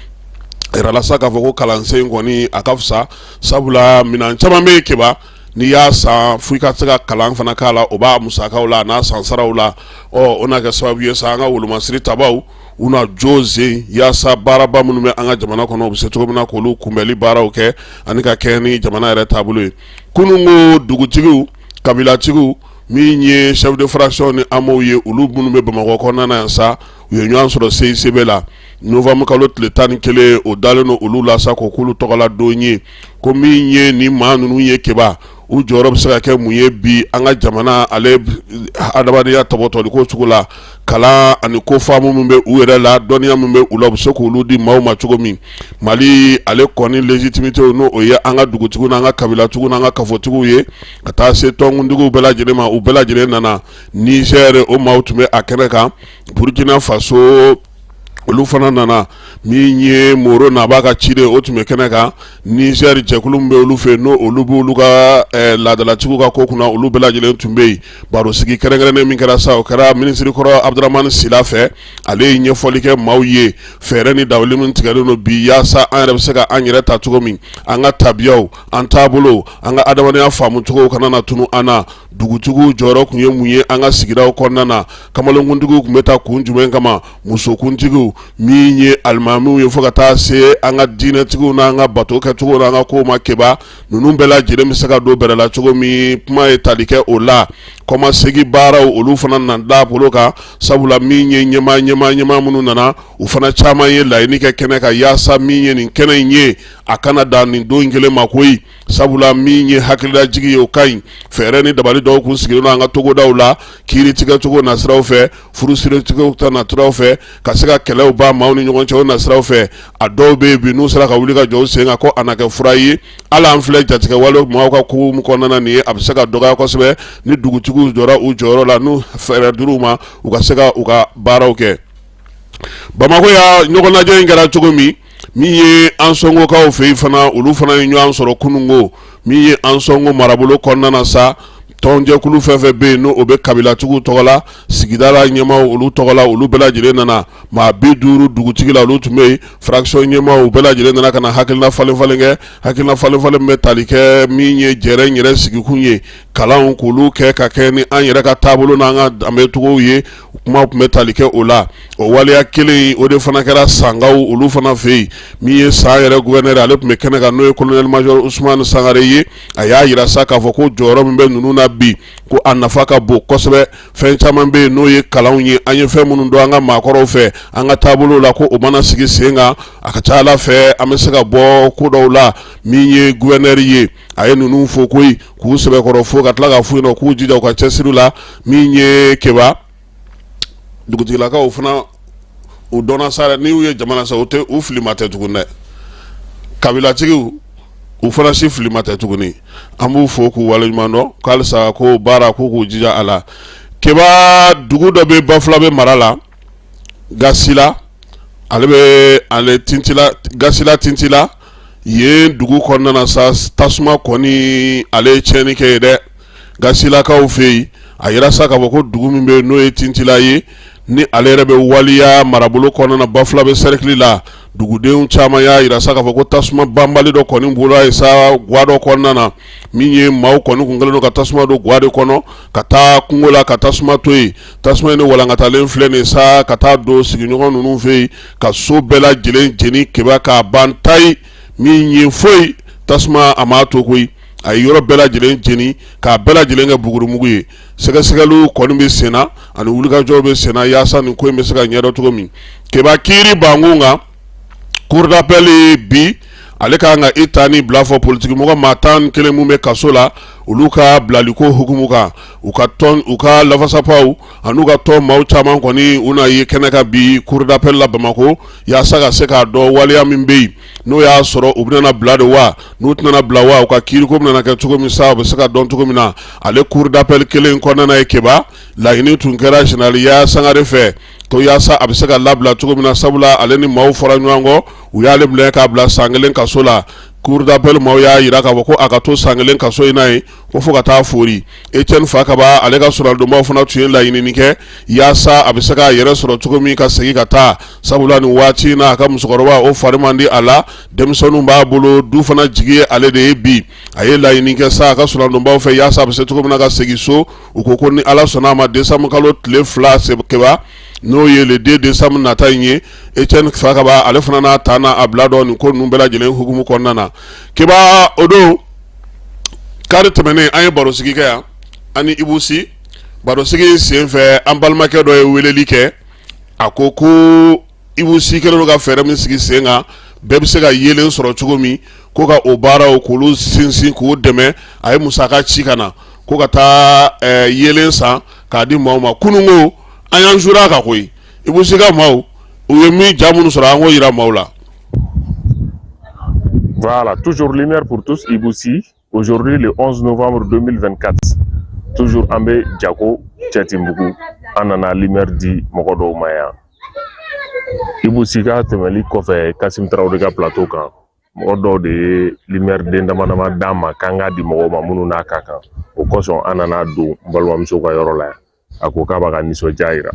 A yirala sa k'a fɔ ko kalansen kɔni a ka fisa, sabula minɛn caman bɛ yen, Keba, n'i y'a san, fo i ka se ka kalan fana k'a la, o b'a musakaw la, a n'a san saraw la. Ɔ o na kɛ sababu ye sa, an ka wolomasiri tabaw u na jo sen yaasa baaraba minnu bɛ an ka jamana kɔnɔ, u bɛ se cogo min na k'olu kunbɛnli baaraw kɛ ani ka kɛ ni jamana yɛrɛ taabolo ye. Kunun ko dugutigiw, kabilatigiw, min ye chef de fraction ni hameau ye, olu minnu bɛ Bamakɔ kɔnɔna na yan sa, u ye ɲɔgɔn sɔrɔ CICB la novembre kalo tile 11. O dalen don olu la sa ko k'olu tɔgɔla don ye, ko min ye ni maa ninnu ye, Keba, u jɔyɔrɔ bɛ se ka kɛ mun ye bi an ka jamana ale adamadenya tɔbɔtɔli ko cogo la, kalan ani ko faamu min bɛ u yɛrɛ la, dɔnniya min bɛ u la, u bɛ se k'olu di maaw ma cogo min. Mali ale kɔni légitimité, n'o o ye an ka dugutigiw n'an ka kabilatigiw n'an ka kafotigiw ye, ka taa se tɔnkuntigiw bɛɛ lajɛlen ma, u bɛɛ lajɛlen nana. Niger o maaw tun bɛ a kɛnɛ kan, Burkina Faso olu fana nana, min ye Moro n'a b'a ka ciden, o tun bɛ kɛnɛ kan. Niger jɛkulu min bɛ olu fɛ, n'o olu bɛ olu ka laadalatigiw ka ko kunna, olu bɛɛ lajɛlen tun bɛ yen. Barosigi kɛrɛnkɛrɛnnen min kɛra sa, o kɛra minisiri kɔrɔ Abudramani Sila fɛ. Ale ye ɲɛfɔli kɛ maaw ye fɛɛrɛ ni dabali min tigɛlen don bi yaasa an yɛrɛ bɛ se ka an yɛrɛ ta cogo min, an ka tabiyaw, an taabolo, an ka adamadenya faamucogo kana na tunu an na. Dugutigiw jɔyɔrɔ tun ye mun ye an ka sigidaw kɔnɔna na? Kamalenkuntigiw tun bɛ taa kun jumɛn kama? Musokuntigiw, min ye alimamiw ye, fo ka taa se an ka diinɛtigiw n'an ka bato kɛcogo n'an ka kow ma, Keba, ninnu bɛɛ lajɛlen bɛ se ka don bɛrɛ la cogo min, kuma ye tali kɛ o la. Kɔmasegin baaraw, olu fana na da bolo kan, sabula min ye ɲɛmaa ɲɛmaa ɲɛmaa minnu nana, u fana caman ye laɲini kɛ kɛnɛ kan yaasa min ye nin kɛnɛ in ye, a kana dan nin don kelen ma koyi, sabula min ye hakililajigi ye, o ka ɲi. Fɛɛrɛ ni dabali dɔw kun sigilen don an ka togodaw la, kiiri tigɛcogo nasiraw fɛ, furusiritigɛw ta nasiraw fɛ, ka se ka kɛlɛw ban maaw ni ɲɔgɔn cɛ, o nasiraw fɛ. A dɔw bɛ yen bi, n'u sera ka wuli ka jɔ u sen kan, ko a na kɛ fura ye. Hali an filɛ jatigɛwale maaw ka ko min kɔnɔna na nin ye, a bɛ se ka dɔgɔya kosɛbɛ ni dugutigiw jɔra u jɔyɔrɔ la, n'u fɛɛrɛ dir'u ma, u ka se ka u ka baaraw kɛ. Bamakɔ yan, ɲɔgɔnnajɛ in kɛra cogo min, min ye Ansɔngokaw fɛ yen fana, olu fana ye ɲɔgɔn sɔrɔ kununko, min ye Ansɔngo marabolo kɔnɔna na sa, tɔnjɛkulu fɛn fɛn bɛ yen, n'o bɛ kabilatigiw tɔgɔ la, sigida la ɲɛmaaw, olu tɔgɔ la, olu bɛɛ lajɛlen nana. Maa 50 dugutigi la, olu tun bɛ yen, fraction ɲɛmaaw, u bɛɛ lajɛlen nana ka na hakilina falen falen kɛ. Hakilina falen falen bɛ tali kɛ min ye jɛrɛ n yɛrɛ sigikun ye, kalanw k'olu kɛ ka kɛ ni an yɛrɛ ka taabolo n'an ka danbecogow ye, kuma tun bɛ tali kɛ o la. O waleya kelen o de fana kɛra Sankaw olu fana fɛ yen. Min ye San yɛrɛ gouverneur, ale tun bɛ kɛnɛ kan, n'o ye colonel major Usumani Sangare ye. A y'a jira sa k'a fɔ ko jɔyɔrɔ min bɛ ninnu na bi, ko a nafa ka bon kosɛbɛ. Fɛn caman bɛ yen, n'o ye kalanw ye, an ye fɛn minnu dɔn an ka maakɔrɔw fɛ, an ka taabolo la, ko o mana sigi sen kan, a ka ca Ala fɛ an bɛ se ka bɔ ko dɔw la. Min ye gouverneur ye, a ye ninnu fo koyi, k'u sɛbɛkɔrɔ fo, ka tila k'a f'u ɲɛna k'u jija u ka cɛsiri la. Min ye Keba dugutigilakaw fana, u dɔnna sa dɛ, n'i y'u ye jamana sa, u tɛ u filima tɛ tuguni dɛ. Kabilatigiw, u fana si filima tɛ tuguni. An b'u fo k'u waleɲuman dɔn k'alisa ko baara k'u k'u jija a la. Keba, dugu dɔ bɛ Bafulabe mara la, Gasila, ale bɛ ale Tintila, Gasila Tintila, yen dugu kɔnɔna na sa, tasuma kɔni ale ye tiɲɛni kɛ yen dɛ, Gasilakaw fɛ yen. A yira sa k'a fɔ ko dugu min bɛ yen, n'o ye Tintila ye, ni ale yɛrɛ bɛ waliya marabolo kɔnɔna na, Bafulabe sɛrikili la. Dugudenw caman y'a jira sa k'a fɔ ko tasuma banbali dɔ kɔni bɔra yen sa gwa dɔ kɔnɔna na, min ye maaw kɔni kun kɛlen don ka tasuma don gwa de kɔnɔ ka taa kungo la ka tasuma to yen. Tasuma in de walankatalen filɛ nin sa ka taa don sigiɲɔgɔn ninnu fɛ yen ka so bɛɛ lajɛlen jeni Keba k'a ban tayi. Min ye foyi tasuma a m'a to koyi, a ye yɔrɔ bɛɛ lajɛlen jeni k'a bɛɛ lajɛlen kɛ bugurimugu ye. Sɛgɛsɛgɛliw kɔni bɛ senna ani wulikajɔw bɛ senna yaasa nin ko in bɛ se ka ɲɛdɔn cogo min. Keba kiiri bankun kan, cour d'appel bi ale ka kan ka i ta ni bila fɔ politikimɔgɔ maa 11 min bɛ kaso la, olu ka bilaliko hukumu kan. U ka tɔn, u ka lafasapaw an'u ka tɔn maaw caman kɔni u na ye kɛnɛ kan bi cour d'appel la Bamakɔ, yaasa ka se k'a dɔn waleya min bɛ yen, n'o y'a sɔrɔ u bɛna bila de wa, n'u tɛna bila wa, u ka kiiriko bɛna kɛ cogo min sa, u bɛ se ka dɔn cogo min na. Ale cour d'appel kelen kɔnɔna ye Keba, laɲini tun kɛra général Yaya Sangare fɛ ko yaasa a bɛ se ka labila cogo min na, sabula ale ni maaw fɔra ɲɔgɔn kɔ, u y'ale minɛ k'a bila san kelen kaso la. Cour d'appel maaw y'a jira k'a fɔ ko a ka to san kelen kaso in na yen ko fo ka taa fori. Etienne Fakaba ale ka sɔrɔdonbaw fana tun ye laɲinini kɛ yaasa a bɛ se k'a yɛrɛ sɔrɔ cogo min ka segin ka taa, sabula nin waati in na a ka musokɔrɔba o fari man di a la, denmisɛnninw b'a bolo, du fana jigi ye ale de ye bi. A ye laɲini kɛ sa a ka sɔrɔdonbaw fɛ yaasa a bɛ se cogo min na ka segin so. U ko ko ni Ala sɔnna a ma, décembre kalo tile 2 Keba, n'o ye le 2 décembre nata in ye, Etienne Fakaba ale fana n'a ta n'a bila dɔn nin ko ninnu bɛɛ lajɛlen hukumu kɔnɔna na. Keba, o don kari tɛmɛnen an ye barosigi kɛ yan ani Ibou Sy. Barosigi sen fɛ, an balimakɛ dɔ ye weleli kɛ, a ko ko Ibou Sy kɛlen don ka fɛɛrɛ min sigi sen kan, bɛɛ bɛ se ka yeelen sɔrɔ cogo min, ko ka o baaraw k'olu sinsin k'u dɛmɛ. A ye musaka ci ka na ko ka taa yeelen san k'a di maaw ma. Kununko an y'an sura kan koyi, Ibou Sy ka maaw u ye min ja minnu sɔrɔ, an k'o jira maaw la. Voilà, toujours lumière pour tous, Ibou Sy. Aujourd'hui, le 11 novembre 2024, toujours an bɛ Jako Cɛtinbugu, an nana lumière di mɔgɔ dɔw ma yan. Ibou Sy ka tɛmɛli kɔfɛ Kasim Tarawele ka plateau kan, mɔgɔ dɔw de ye lumière den dama dama d'an ma k'an k'a di mɔgɔw ma minnu n'a ka kan. O kosɔn an nana don n balimamuso ka yɔrɔ la yan. A ko k'a b'a ka nisɔndiya yira.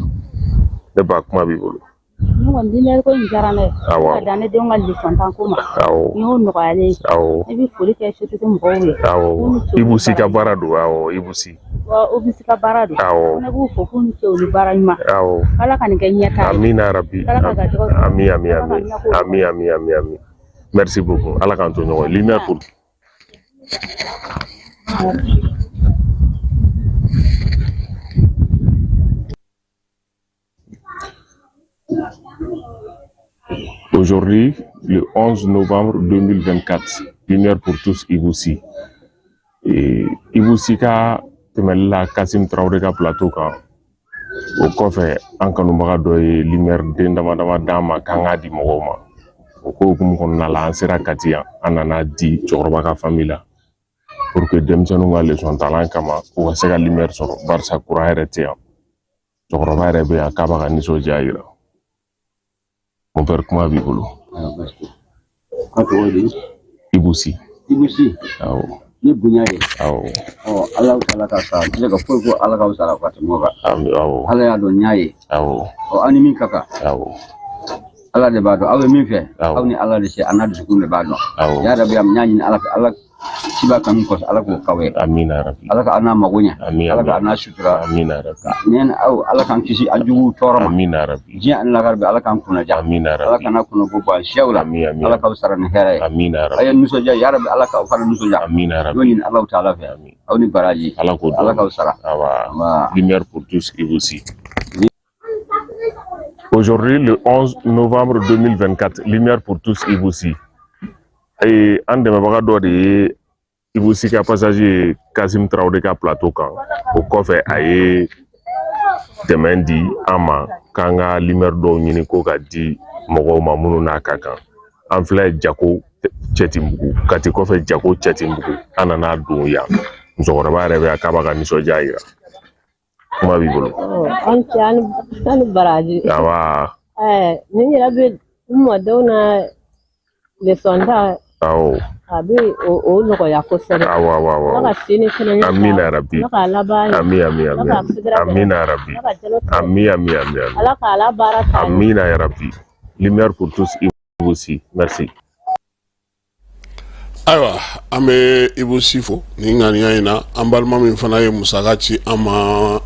Ne ba, kuma b'i bolo. Ne kɔni, lumière ko in diyara ne ye. Awɔ. Ka dan ne denw ka leçon tan ko ma. Awɔ. N y'o nɔgɔyalen ye. Awɔ. Ne bɛ foli kɛ société mɔgɔw ye. Awɔ. Ibou Sy ka baara don. Awɔ, Ibou Sy. Wa Ibou Sy ka baara don. Awɔ. Ne b'u fo k'u ni ce, u ni baara ɲuman. Awɔ. Ala ka nin kɛ ɲɛtaa ye. Amina rabi. Ala ka garijɛgɛw sɔrɔ. Ami ami Ala ka ami. ɲɛko nɔgɔya. Ami ami ami ami. Merci beaucoup. Ala k'an to ɲɔgɔn ye. Lumière pour Aujourd'hui, le 11 novembre 2024, Lumière pour tous, Ibou Sy. Et Ibou Sy ka tɛmɛli la Kasim Traoré ka plateau kan, o kɔfɛ an kanubaga dɔ ye lumière den dama dama d'an ma k'an k'a di mɔgɔw ma. O ko hukumu kɔnɔna la, an sera Kati yan, an nana di cɛkɔrɔba ka famille la pour que denmisɛnninw ka leçon talan kama, u ka se ka lumière sɔrɔ, barisa courant yɛrɛ tɛ yan. Cɛkɔrɔba yɛrɛ bɛ yan k'a b'a ka nisɔndiya yira. Mon père, kuma b'i bolo. A tɔgɔ di? Ibou Sy. Ibou Sy. Awɔ. Ni bonya ye. Awɔ. Ɔ, Ala ala ka sa, n tɛ se ka foyi ko Ala k'aw sara ka tɛmɛ o kan. Ami, awɔ. Ala y'a dɔn, n y'a ye. Awɔ. Ɔ, aw ni min ka kan. Awɔ. Ala de b'a dɔn aw bɛ min fɛ. Awɔ. Aw ni Ala de cɛ, a n'a dusukun de b'a dɔn. Awɔ. Ya rabi, n y'a ɲini Ala fɛ, Ala ciba kanu kɔsɔn, Ala k'o k'aw ye. Amina rabi. Ala ka aw n'a mago ɲɛ. Ami Ala ami. ka aw n'a sutura. Amina rabi. Ni aw, Ala k'an kisi a juguw tɔɔrɔ ma. Amina rabi. Diɲɛ ani lahara bɛɛ, Ala k'an kunna diya. Amina rabi. Ala kana kunna ko bɔ an siyaw la. Ami ami. Ala k'aw sara ni hɛrɛ ye. Amina A ye rabi. nisɔndiya, ya rabi, Ala k'aw fana nisɔndiya. Amina N y'o rabi. ɲini Ala taala fɛ. Aw ni baraji. Ala k'o Ala dɔn. k'aw sara. Awa. Nba. Lumière pour tous, Ibou Sy. Aujourd'hui, le 11 novembre 2024, Lumière pour tous, Ibou Sy. Et an dɛmɛbaga dɔ de ye Ibou Sy ka passage ye Kasim Traoré ka plateau kan. O kɔfɛ, a ye dɛmɛ di an ma k'an ka lumière dɔw ɲini ko ka di mɔgɔw ma minnu n'a ka kan. An filɛ Jako Cɛtinbugu, Kati kɔfɛ Jako Cɛtinbugu. An nana don yan. Musokɔrɔba yɛrɛ bɛ yan k'a b'a ka nisɔndiya yira. Kuma b'i bolo. An cɛ, an ni baraji. Awa. Ɛɛ, nin yɛrɛ bɛ n mɔdenw na leçon ta. Awɔ. A bɛ o nɔgɔya kosɛbɛ. Awɔ awɔ awɔ. Ala ka sini kɛnɛ ɲɛ. Amina rabi. Ala k'a laban ɲɛ. Ami ami Ala ami. k'a sidira kɛnɛ. Amina rabi. Ala ka jalo tigɛ. Ami ami ami ami. Ala k'a la baara taa ɲɛ. Amina ya rabi. Lumière pour tous, Ibou. Ibou Sy. Merci. Ayiwa, an bɛ Ibou Sy fo nin ŋaniya in na. An balima min fana ye musaka ci an ma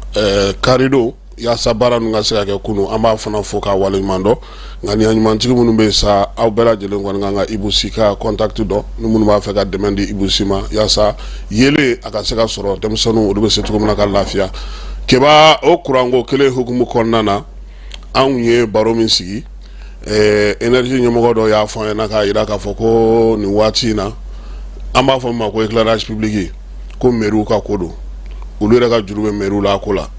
karidon yaasa baara ninnu ka se ka kɛ kunun, an b'a fana fo k'a waleɲuman dɔn. Ŋaniya ɲumantigi minnu bɛ yen sa, aw bɛɛ lajɛlen kɔni kan ka Ibou Sy ka contact dɔn, ni minnu b'a fɛ ka dɛmɛ di Ibou Sy ma yaasa yeelen a ka se ka sɔrɔ, denmisɛnninw olu bɛ se cogo min na ka lafiya. Keba, o kuranko kelen hukumu kɔnɔna na, anw ye baro min sigi, énergie ɲɛmɔgɔ dɔ y'a fɔ an ɲɛna k'a jira k'a fɔ ko nin waati in na, an b'a fɔ min ma ko éclairage public, ko mairie ka ko don, olu yɛrɛ ka juru bɛ mairie la a ko la.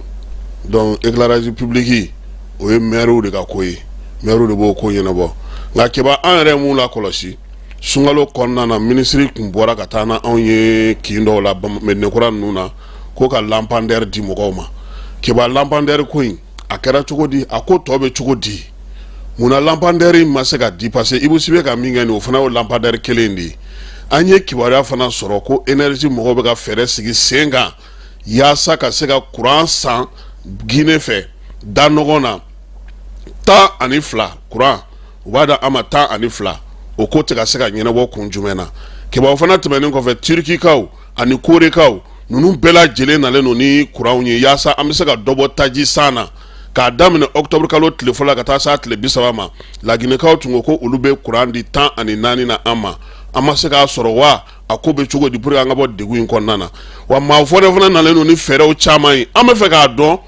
Donc éclairage public, o ye maires de ka ko ye, maires de b'o ko ɲɛnabɔ. Nka Keba, an yɛrɛ ye mun lakɔlɔsi sunkalo kɔnɔna na, minisiri tun bɔra ka taa na anw ye kin dɔw la, Medinekura ninnu na, ko ka lampadaire di mɔgɔw ma. Keba, lampadaire ko in, a kɛra cogo di? A ko tɔ bɛ cogo di? Munna lampadaire ma se ka di? Parce que Ibou Sy bɛ ka min kɛ nin, o fana y'o lampadaire kelen de ye. An ye kibaruya fana sɔrɔ ko énergie mɔgɔw bɛ ka fɛɛrɛ sigi sen kan yaasa ka se ka kuran san Guinée fɛ da nɔgɔn na, 12 kuran, u b'a da an ma 12. O ko tɛ ka se ka ɲɛnabɔ kun jumɛn na? Keba, o fana tɛmɛnen kɔfɛ, Turikikaw ani Korekaw ninnu bɛɛ lajɛlen nalen don ni kuranw ye yaasa an bɛ se ka dɔ bɔ taji san na. K'a daminɛ octobre kalo tile fɔlɔ ka taa s'a tile 30 ma, Laginɛkaw tun ko ko olu bɛ kuran di 14 na an ma. An ma se k'a sɔrɔ wa? A ko bɛ cogo di pour que an ka bɔ degun in kɔnɔna na? Wa maa fɔlɔ fana nalen don ni fɛɛrɛw caman ye. An bɛ fɛ k'a dɔn,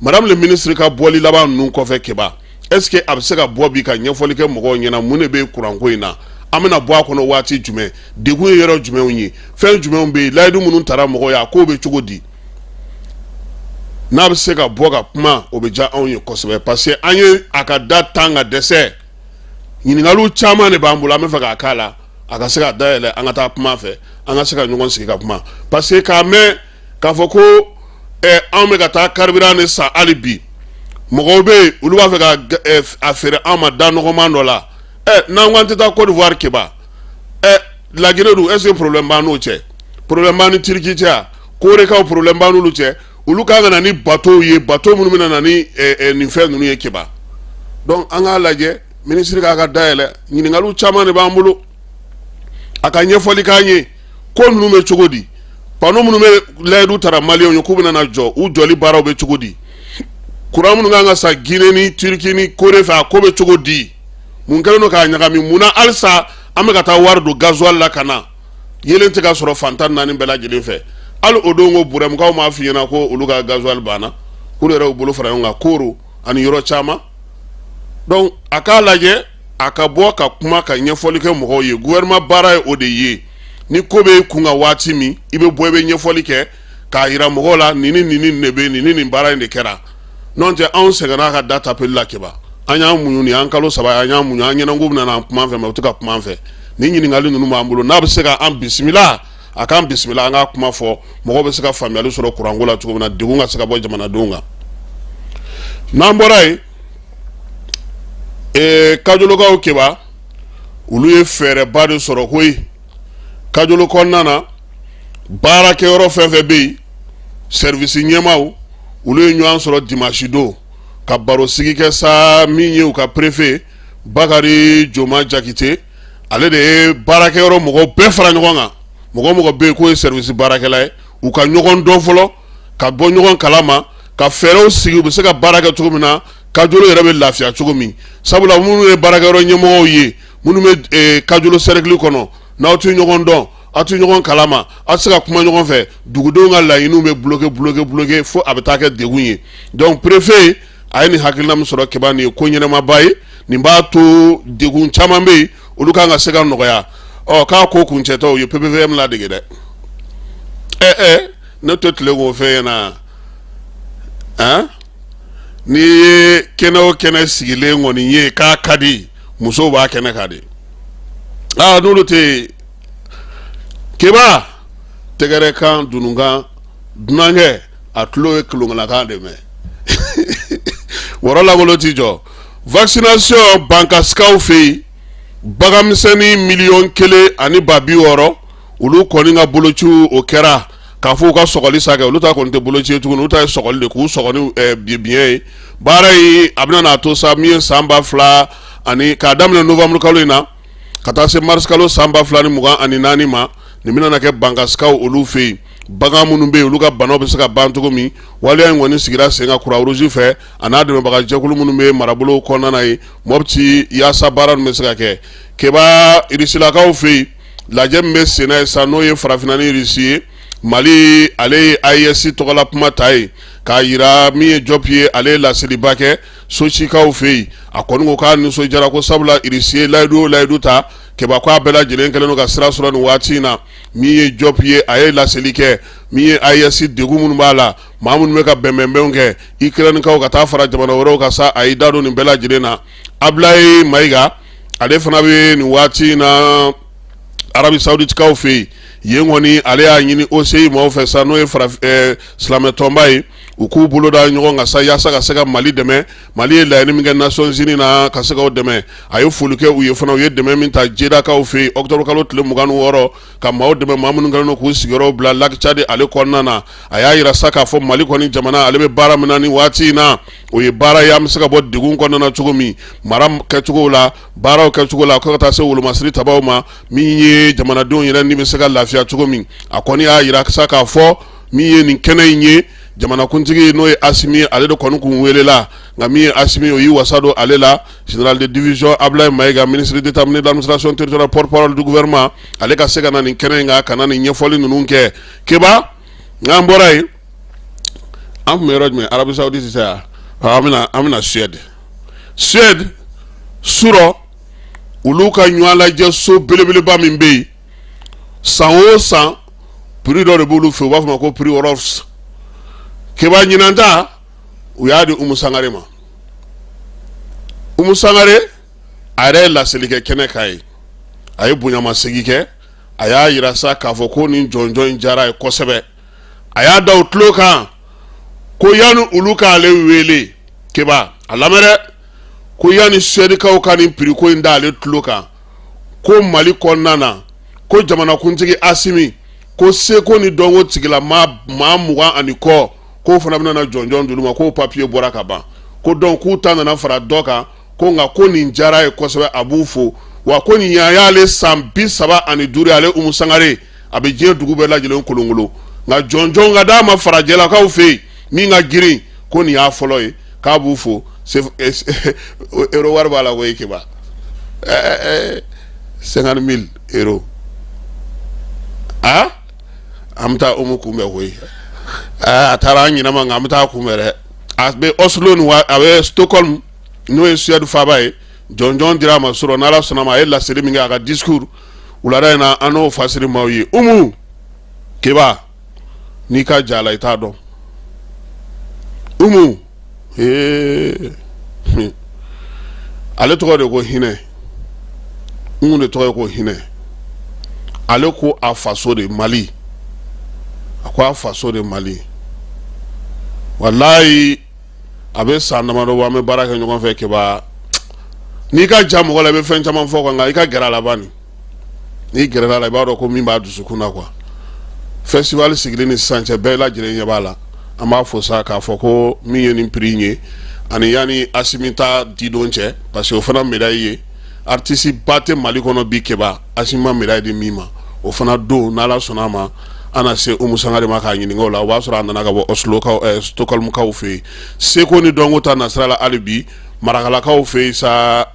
madame le ministre ka bɔli laban ninnu kɔfɛ, Keba, est ce que a bɛ se ka bɔ bi ka ɲɛfɔli kɛ mɔgɔw ɲɛna mun de bɛ kuranko in na? An bɛna bɔ a kɔnɔ waati jumɛn? Degun ye yɔrɔ jumɛnw ye? Fɛn jumɛnw bɛ yen? Layidu minnu tara mɔgɔw ye, a ko bɛ cogo di? N'a bɛ se ka bɔ ka kuma, o bɛ diya anw ye kosɛbɛ, parce que an ye a ka da tan ka dɛsɛ. Ɲininkaliw caman de b'an bolo, an bɛ fɛ k'a k'a la, a ka se ka dayɛlɛ, an ka taa kuma fɛ, an ka se ka ɲɔgɔn sigi ka kuma, parce que k'a mɛn k'a fɔ ko anw bɛ ka taa carburant de san hali bi, mɔgɔw bɛ yen, olu b'a fɛ ka a feere an ma da nɔgɔman dɔ la. N'an ko an tɛ taa Côte d'Ivoire, Keba, Laginɛ dun, est ce que problème b'an n'o cɛ? Problème b'an ni Turquie cɛ wa? Korekaw, problème b'an n'olu cɛ? Olu kan ka na ni bateau ye, bateau minnu bɛna na ni nin fɛn ninnu ye, Keba. Donc an k'a lajɛ, minisiri k'a ka dayɛlɛ, ɲininkaliw caman de b'an bolo, a ka ɲɛfɔli k'an ye, ko ninnu bɛ cogo di? Panneau minnu bɛ layidu tara maliyɛnw ye k'u bɛna na jɔ, u jɔli baaraw bɛ cogo di? Kuran minnu kan ka san Guinée ni Turquie ni Corée fɛ, a ko bɛ cogo di? Mun kɛlen don k'a ɲagami? Mun na halisa an bɛ ka taa wari don gasoil la ka na, yeelen tɛ ka sɔrɔ fan 14 bɛɛ lajɛlen fɛ? Hali o don ko Burɛmukaw m'a f'i ɲɛna ko olu ka gasoil banna, k'olu yɛrɛ y'u bolo fara ɲɔgɔn kan Koro ani yɔrɔ caman. Donc a k'a lajɛ, a ka bɔ ka kuma, ka ɲɛfɔli kɛ mɔgɔw ye. Gouvernement baara ye o de ye. Ni ko bɛ kun kan waati min, i bɛ bɔ, i bɛ ɲɛfɔli kɛ k'a yira mɔgɔw la, nin ni nin ni de bɛ nin ni nin baara in de kɛra. N'o tɛ, anw sɛgɛnna a ka da tapeli la, Keba. An y'an muɲu, nin y'an kalo 3, an y'an muɲu, an ɲɛna k'u bɛna n'an kuma an fɛ, mais u tɛ ka kuma an fɛ. Nin ɲininkali ninnu b'an bolo. N'a bɛ se ka an bisimila, a k'an bisimila, an k'a kuma fɔ, mɔgɔw bɛ se ka faamuyali sɔrɔ kuranko la cogo min na, degun ka se ka bɔ jamanadenw kan. N'an bɔra yen, Kajolokaw, Keba, olu ye fɛɛrɛba de sɔrɔ koyi. Kajolo kɔnɔna na, baarakɛyɔrɔ fɛn fɛn bɛ yen, service ɲɛmaaw, olu ye ɲɔgɔn sɔrɔ dimanche don ka baro sigi kɛ sa. Min ye u ka préfet Bakari Joma Jakite, ale de ye baarakɛyɔrɔ mɔgɔw bɛɛ fara ɲɔgɔn kan. Mɔgɔ o mɔgɔ bɛ yen k'o ye service baarakɛla ye, u ka ɲɔgɔn dɔn fɔlɔ, ka bɔ ɲɔgɔn kalama, ka fɛɛrɛw sigi u bɛ se ka baara kɛ cogo min na, Kajolo yɛrɛ bɛ lafiya cogo min. Sabula minnu ye baarakɛyɔrɔ ɲɛmɔgɔw ye, minnu bɛ Kajolo cercle kɔnɔ, n'aw tɛ ɲɔgɔn dɔn, aw tɛ ɲɔgɔn kalama, aw tɛ se ka kuma ɲɔgɔn fɛ, dugudenw ka laɲiniw bɛ bloquer, bloquer, bloquer, fo a bɛ taa kɛ degun ye. Donc préfet a ye nin hakilina min sɔrɔ, Keba, nin ye ko ɲɛnamaba ye. Nin b'a to degun caman bɛ yen, olu kan ka se ka nɔgɔya. Ɔ, k'a ko kuncɛtɔ, u ye PPVM ladege dɛ. Ɛ, ne tɛ tile k'o fɛn ɲɛna han. N'i ye kɛnɛ o kɛnɛ sigilen kɔni ye k'a ka di, musow b'a kɛnɛ kan de. Aa, n'olu tɛ yen, Keba, tɛgɛrɛ kan dununkan, dunankɛ a tulo ye kolonkalankan de mɛn, wɔrɔ lankolon ti jɔ. Vaccination Bankasikaw fɛ yen, baganmisɛnnin 1 160 000, olu kɔni ka bolociw o kɛra k'a fɔ u ka sɔgɔli sa kɛ. Olu ta kɔni tɛ boloci ye tuguni, olu ta ye sɔgɔli de, k'u sɔgɔ ni biɲɛ ye. Baara in a bɛna n'a to sa, min ye san 2000 ani k'a daminɛ novembre kalo in na. ka taa se marisikalo san 2024 ma. Nin bɛna kɛ Bankasikaw olu fɛ yen, bagan minnu bɛ yen, olu ka banaw bɛ se ka ban cogo min. Waleya in kɔni sigira sen kan Croix Rouge fɛ a n'a dɛmɛbaga jɛkulu minnu bɛ marabolo kɔnɔna na yen Mɔpti, yaasa baara ninnu bɛ se ka kɛ. Keba, Irisilakaw fɛ yen, lajɛ min bɛ sen na yen sa, n'o ye farafinna ni Irisi ye, Mali ale ye AES tɔgɔla kuma ta yen k'a jira. Min ye Jɔp ye, ale ye laseliba kɛ Socikaw fɛ yen. A kɔni ko k'a nisɔndiyara ko sabula Irisi ye layidu o layidu ta, Keba, ko a bɛɛ lajɛlen kɛlen don ka sira sɔrɔ nin waati in na. Min ye Jɔp ye, a ye laseli kɛ min ye AES degun minnu b'a la, maa minnu bɛ ka bɛnbɛnbɛnw kɛ Ukrainekaw ka taa fara jamana wɛrɛw kan sa, a y'i da don nin bɛɛ lajɛlen na. Abulayi Mayiga, ale fana bɛ nin waati in na Arabi Saouditekaw fɛ yen. Yen kɔni, ale y'a ɲini OCI maaw fɛ sa, n'o ye silamɛtɔnba ye, u k'u bolo da ɲɔgɔn kan sa yaasa ka se ka Mali dɛmɛ. Mali ye laɲini min kɛ Nations Unies na, ka se k'o dɛmɛ. A ye foli kɛ u ye fana, u ye dɛmɛ min ta Jedakaw fɛ yen octobre kalo tile 26, ka maaw dɛmɛ, maa minnu kɛlen don k'u sigiyɔrɔw bila Lac Tchad ale kɔnɔna na. A y'a jira sa k'a fɔ Mali kɔni jamana, ale bɛ baara min na nin waati in na, o ye baara ye an bɛ se ka bɔ degun kɔnɔna na cogo min, mara kɛcogo la, baaraw kɛcogo la, ko ka taa se wolomasiri tabaw ma, min ye jamanadenw yɛrɛ ni bɛ se ka lafiya cogo min. A kɔni y'a jira sa k'a fɔ min ye nin kɛnɛ in ye, jamanakuntigi n'o ye Asimi ye, ale de kɔni kun welela. Nka min ye Asimi, o y'i wasa don ale la, général de division Ablaye Mayiga, ministre d'État, ministre de l'administration territoriale, porte-parole du gouvernement, ale ka se ka na nin kɛnɛ in kan ka na nin ɲɛfɔli ninnu kɛ. Keba, n'an bɔra yen, an tun bɛ yɔrɔ jumɛn? Arabie Saoudite sisan, an bɛna Suède. Suède surɔ, olu ka ɲɔgɔn lajɛ so belebeleba min bɛ yen san o san, prix dɔ de b'olu fɛ, u b'a fɔ ma ko prix Rolf. Keba, ɲinan ta, u y'a di Umu Sangare ma. Umu Sangare, a yɛrɛ ye laseli kɛ kɛnɛ kan ye, a ye bonyamasegin kɛ. A y'a jira sa k'a fɔ ko nin jɔnjɔn in diyara a ye kosɛbɛ. A y'a da u tulo kan ko yanni olu k'ale wele, Keba, a lamɛn dɛ, ko yanni Suèdekaw ka nin prix ko in da ale tulo kan, ko Mali kɔnɔna na, ko jamanakuntigi Asimi ko seko ni dɔnko tigilama maa 20 ani kɔ, k'o fana bɛna na jɔnjɔn d'olu ma, k'o papiye bɔra ka ban, ko donc k'u ta nana fara dɔ kan, ko nka ko nin diyara a ye kosɛbɛ, a b'u fo, wa ko nin y'ale san 35, ale Umu Sangare, a bɛ diɲɛ dugu bɛɛ lajɛlen kolonkolon, nka jɔnjɔn ka d'a ma farajɛlakaw fɛ yen min ka girin, ko nin y'a fɔlɔ ye, k'a b'u fo. Euro wari b'a la koyi, Keba, 50 000 euros. Aa, an bɛ taa Umu kunbɛn koyi. A taara an ɲinɛ ma, nka an bɛ taa kunbɛn dɛ. A bɛ Oslo ni a bɛ Stockholm, n'o ye Suède faaba ye. Jɔnjɔn dira a ma surɔ, n'Ala sɔnna ma, a ye laseli min kɛ, a ka discours wulada in na, an n'o fasiri maaw ye. Umu, Keba, n'i ka ja la, i t'a dɔn. Umu ee, ale tɔgɔ de ko hinɛ. Umu de tɔgɔ ye ko hinɛ. Ale ko a faso de Mali, a ko a faso de Mali. Walayi, a bɛ san damadɔ bɔ, an bɛ baara kɛ ɲɔgɔn fɛ. Keba, n'i ka ja mɔgɔ la, i bɛ fɛn caman fɔ kan, nka i ka gɛrɛ a la bani, n'i gɛrɛla a la, i b'a dɔn ko min b'a dusukun na quoi. Festival sigilen ni sisan cɛ, bɛɛ lajɛlen ɲɛ b'a la. An b'a fo sa k'a fɔ ko min ye nin prix in ye, ani yanni Asimi ta didon cɛ, parce que o fana médaille ye, artiste ba tɛ Mali kɔnɔ bi, Keba, Asimi ma médaille di min ma, o fana don, n'Ala sɔnna a ma, an na se Umu Sangare ma k'a ɲininka o la. O b'a sɔrɔ a nana ka bɔ Oslo kaw, Stockholm kaw fɛ yen. Seko ni dɔnko ta nasira la hali bi, Marakalakaw fɛ yen sa,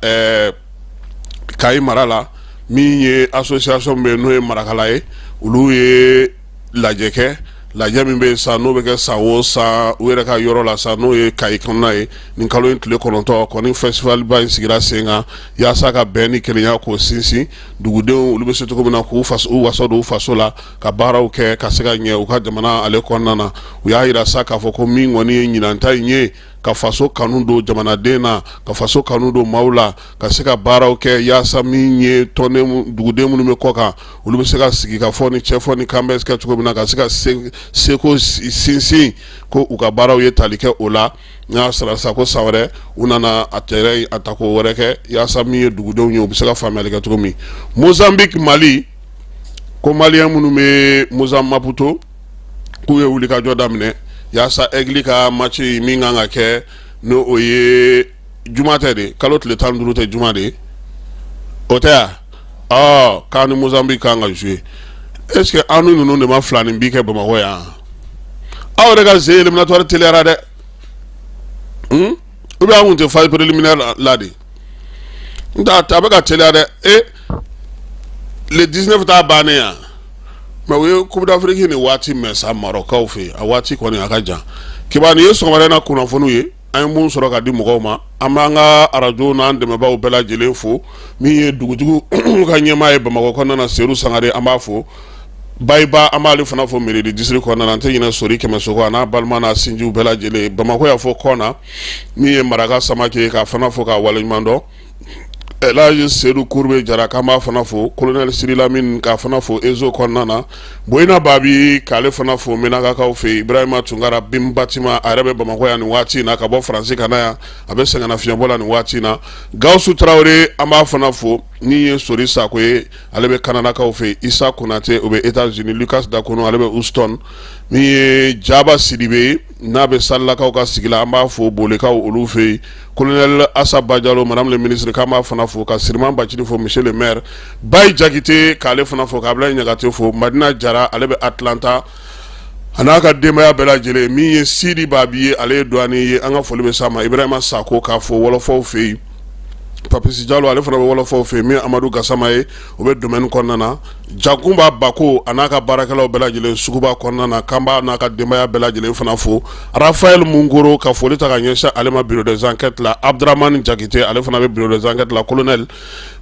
Kayi mara la, min ye association bɛ yen, n'o ye Marakala ye, olu ye lajɛ kɛ. Lajɛ min bɛ yen sa, n'o bɛ kɛ san o san u yɛrɛ ka yɔrɔ la sa, n'o ye Kayi kɔnɔna ye, nin kalo in tile 9 kɔni, festival ba in sigira sen kan yaasa ka bɛn ni kelenya k'o sinsin, dugudenw olu bɛ se cogo min na k'u wasa don u faso la, ka baaraw kɛ ka se ka ɲɛ u ka jamana ale kɔnɔna na. U y'a jira sa k'a fɔ ko min kɔni ye ɲinan ta in ye, ka faso kanu don jamanaden na, ka faso kanu don maaw la, ka se ka baaraw kɛ yaasa min ye tɔnden duguden minnu bɛ kɔ kan, olu bɛ se ka sigi ka fɔ ni cɛfɔ ni kanbɛn kɛ cogo min na, ka se ka seko sinsin, ko u ka baaraw ye tali kɛ o la. N'a sara sa ko san wɛrɛ u nana a tɛrɛ a tako wɛrɛ kɛ yaasa min ye dugudenw ye, u bɛ se ka faamuyali kɛ cogo min. Mozambique, Mali ko maliyɛn minnu bɛ Mozambique Maputo, k'u ye wulikajɔ daminɛ yaasa Aigle ka match min kan ka kɛ, n'o o ye juma tɛ de, kalo tile 15 tɛ juma de, o tɛ yan. K'an ni Mozambique kan ka jouer. Est ce que an ni ninnu de ma fila ni bi kɛ Bamakɔ yan? Aw yɛrɛ ka ze éliminatoire teliyara dɛ. Ou bien an kun tɛ phase préliminaire la de? N t'a a bɛ ka teliya dɛ. E, le 19 t'a bannen yan, mais u ye Coupe d'Afrique nin waati mɛn sa Marocaw fɛ yen, a waati kɔni a ka jan. Kiba, nin ye sɔgɔmada in na kunnafoniw ye an ye mun sɔrɔ ka di mɔgɔw ma. An b'an ka arajo n'an dɛmɛbaaw bɛɛ lajɛlen fo. Min ye dugutigiw ka ɲɛmaa ye Bamakɔ kɔnɔna na, Seru Sangare, an b'a fo. Bayiba, an b'ale fana fo Meredi district kɔnɔna na. An tɛ ɲinɛ Sori Kɛmɛsogo a n'a balima n'a sinjiw bɛɛ lajɛlen Bamakɔ yan fo kɔna. Min ye Maraka Samake ye, k'a fana fo k'a waleɲuman dɔn. Elhaji Sedu Kurube Jara, k'an b'a fana fo. Colonel Siri Lamine, k'a fana fo Ezo kɔnɔna na. Boyina Babi, k'ale fana fo Menakakaw fɛ yen. Ibrahima Tunkara Bim Batima, a yɛrɛ bɛ Bamakɔ yan nin waati in na ka bɔ Faransi ka na yan, a bɛ sɛgɛnnafiɲɛbɔ la nin waati in na. Gawusu Tarawele, an b'a fana fo. Min ye Sori Sako ye, ale bɛ Kanadakaw fɛ yen. Isa Konate, o bɛ États-Unis. Lucas Dakono, ale bɛ Houston. Min ye Jaba Sidibe ye, n'a bɛ Salilakaw ka sigi la, an b'a fo Bolekaw olu fɛ yen. Colonel Assa Badialo, madame le ministre, k'an b'a fana fo. Ka Siriman Bacili fo, monsieur le maire. Bayi Jakite, k'ale fana fo. K'Ablaye Ɲagate fo. Madina Jara, ale bɛ Atlanta, a n'a ka denbaya bɛɛ lajɛlen. Min ye Sidi Babi ye, ale ye douanier ye, an ka foli bɛ s'a ma. Ibrahima Sako, k'a fo Wɔlɔfɔw fɛ yen. Papisi Jalo, ale fana bɛ Wɔlɔfɔw fɛ yen. Min ye Amadu Gasama ye, o bɛ domaine kɔnɔna na. Jakunba Bako, a n'a ka baarakɛlaw bɛɛ lajɛlen suguba kɔnɔna na, k'an b'a n'a ka denbaya bɛɛ lajɛlen fana fo. Rafael Munkoro, ka foli ta ka ɲɛsin ale ma bureau des enquêtes la. Abdramani Jakite, ale fana bɛ bureau des enquêtes la. Colonel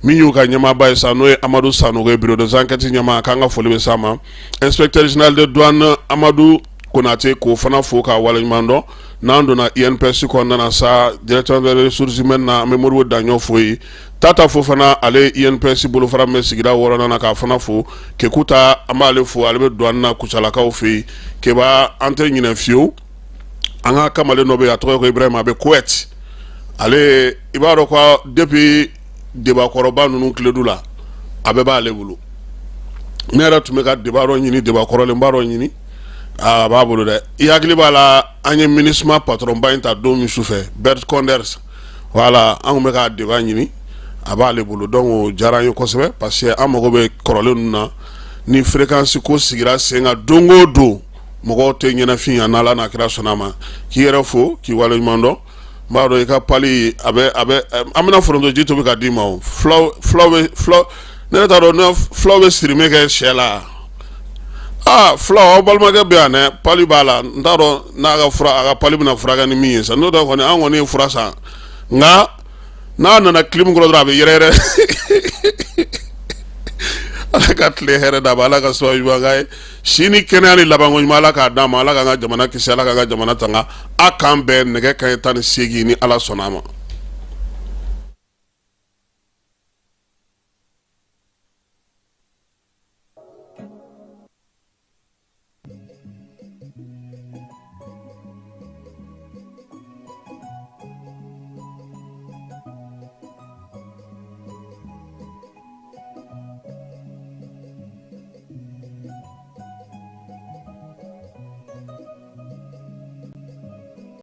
min y'u ka ɲɛmaaba ye sa, n'o ye Amadu Sanogo ye, bureau des enquêtes ɲɛmaa, k'an ka foli bɛ s'a ma. Inspecteur général de douane Amadu Konate, k'o fana fo k'a waleɲuman dɔn. N'an donna INPS kɔnɔna na sa, directeur des ressources humaines na, an bɛ Moribo Daɲɔ fo yen. Tata Fofana, ale INPS bolofara min bɛ sigida wɔɔrɔnan na, k'a fana fo. Kekuta, an b'ale fo, ale bɛ douane na Kucalakaw fɛ yen. Keba, an tɛ ɲinɛ fiyewu, an ka kamalen dɔ bɛ yen, a tɔgɔ ye ko Ibrahima, a bɛ Koweït. Ale, i b'a dɔn ko depuis debakɔrɔba ninnu tiledu la, a bɛɛ b'ale bolo. Ne yɛrɛ tun bɛ ka débat dɔ ɲini, débat kɔrɔlenba dɔ ɲini, a b'a bolo dɛ. I hakili b'a la, an ye MINUSMA patronba in ta don min sufɛ, Bert Koenders, voilà, an tun bɛ ka débat ɲini, a b'ale bolo. Donc o diyara an ye kosɛbɛ, parce que an mago bɛ kɔrɔlen ninnu na. Ni fréquence ko sigira sen kan don o don, mɔgɔw tɛ ɲɛnafin yan. N'Ala n'a kira sɔnna a ma, k'i yɛrɛ fo k'i waleɲuman dɔn. N b'a dɔn i ka pali a bɛ a bɛ an bɛna foronto ji tobi ka d'i ma. O fulaw fulaw bɛ fulaw, ne yɛrɛ t'a dɔn ne fulaw bɛ sirimɛ kɛ sɛ la. Aa, fulaw, aw balimakɛ bɛ yan dɛ, pali b'a la. N t'a dɔn n'a ka fura, a ka pali bɛna furakɛ ni min ye sa. N'o tɛ kɔni, an kɔni ye fura san, nka n'a nana clim kɔrɔ dɔrɔn, a bɛ yɛrɛ yɛrɛ. Ala ka tile hɛrɛ d'a ma, Ala ka sababu ɲuman k'a ye. Si ni kɛnɛya ni labanko ɲuman, Ala k'a d'a ma. Ala k'an ka jamana kisi, Ala k'an ka jamana tanga. A k'an bɛn nɛgɛ kanɲɛ 18, ni Ala sɔnna a ma.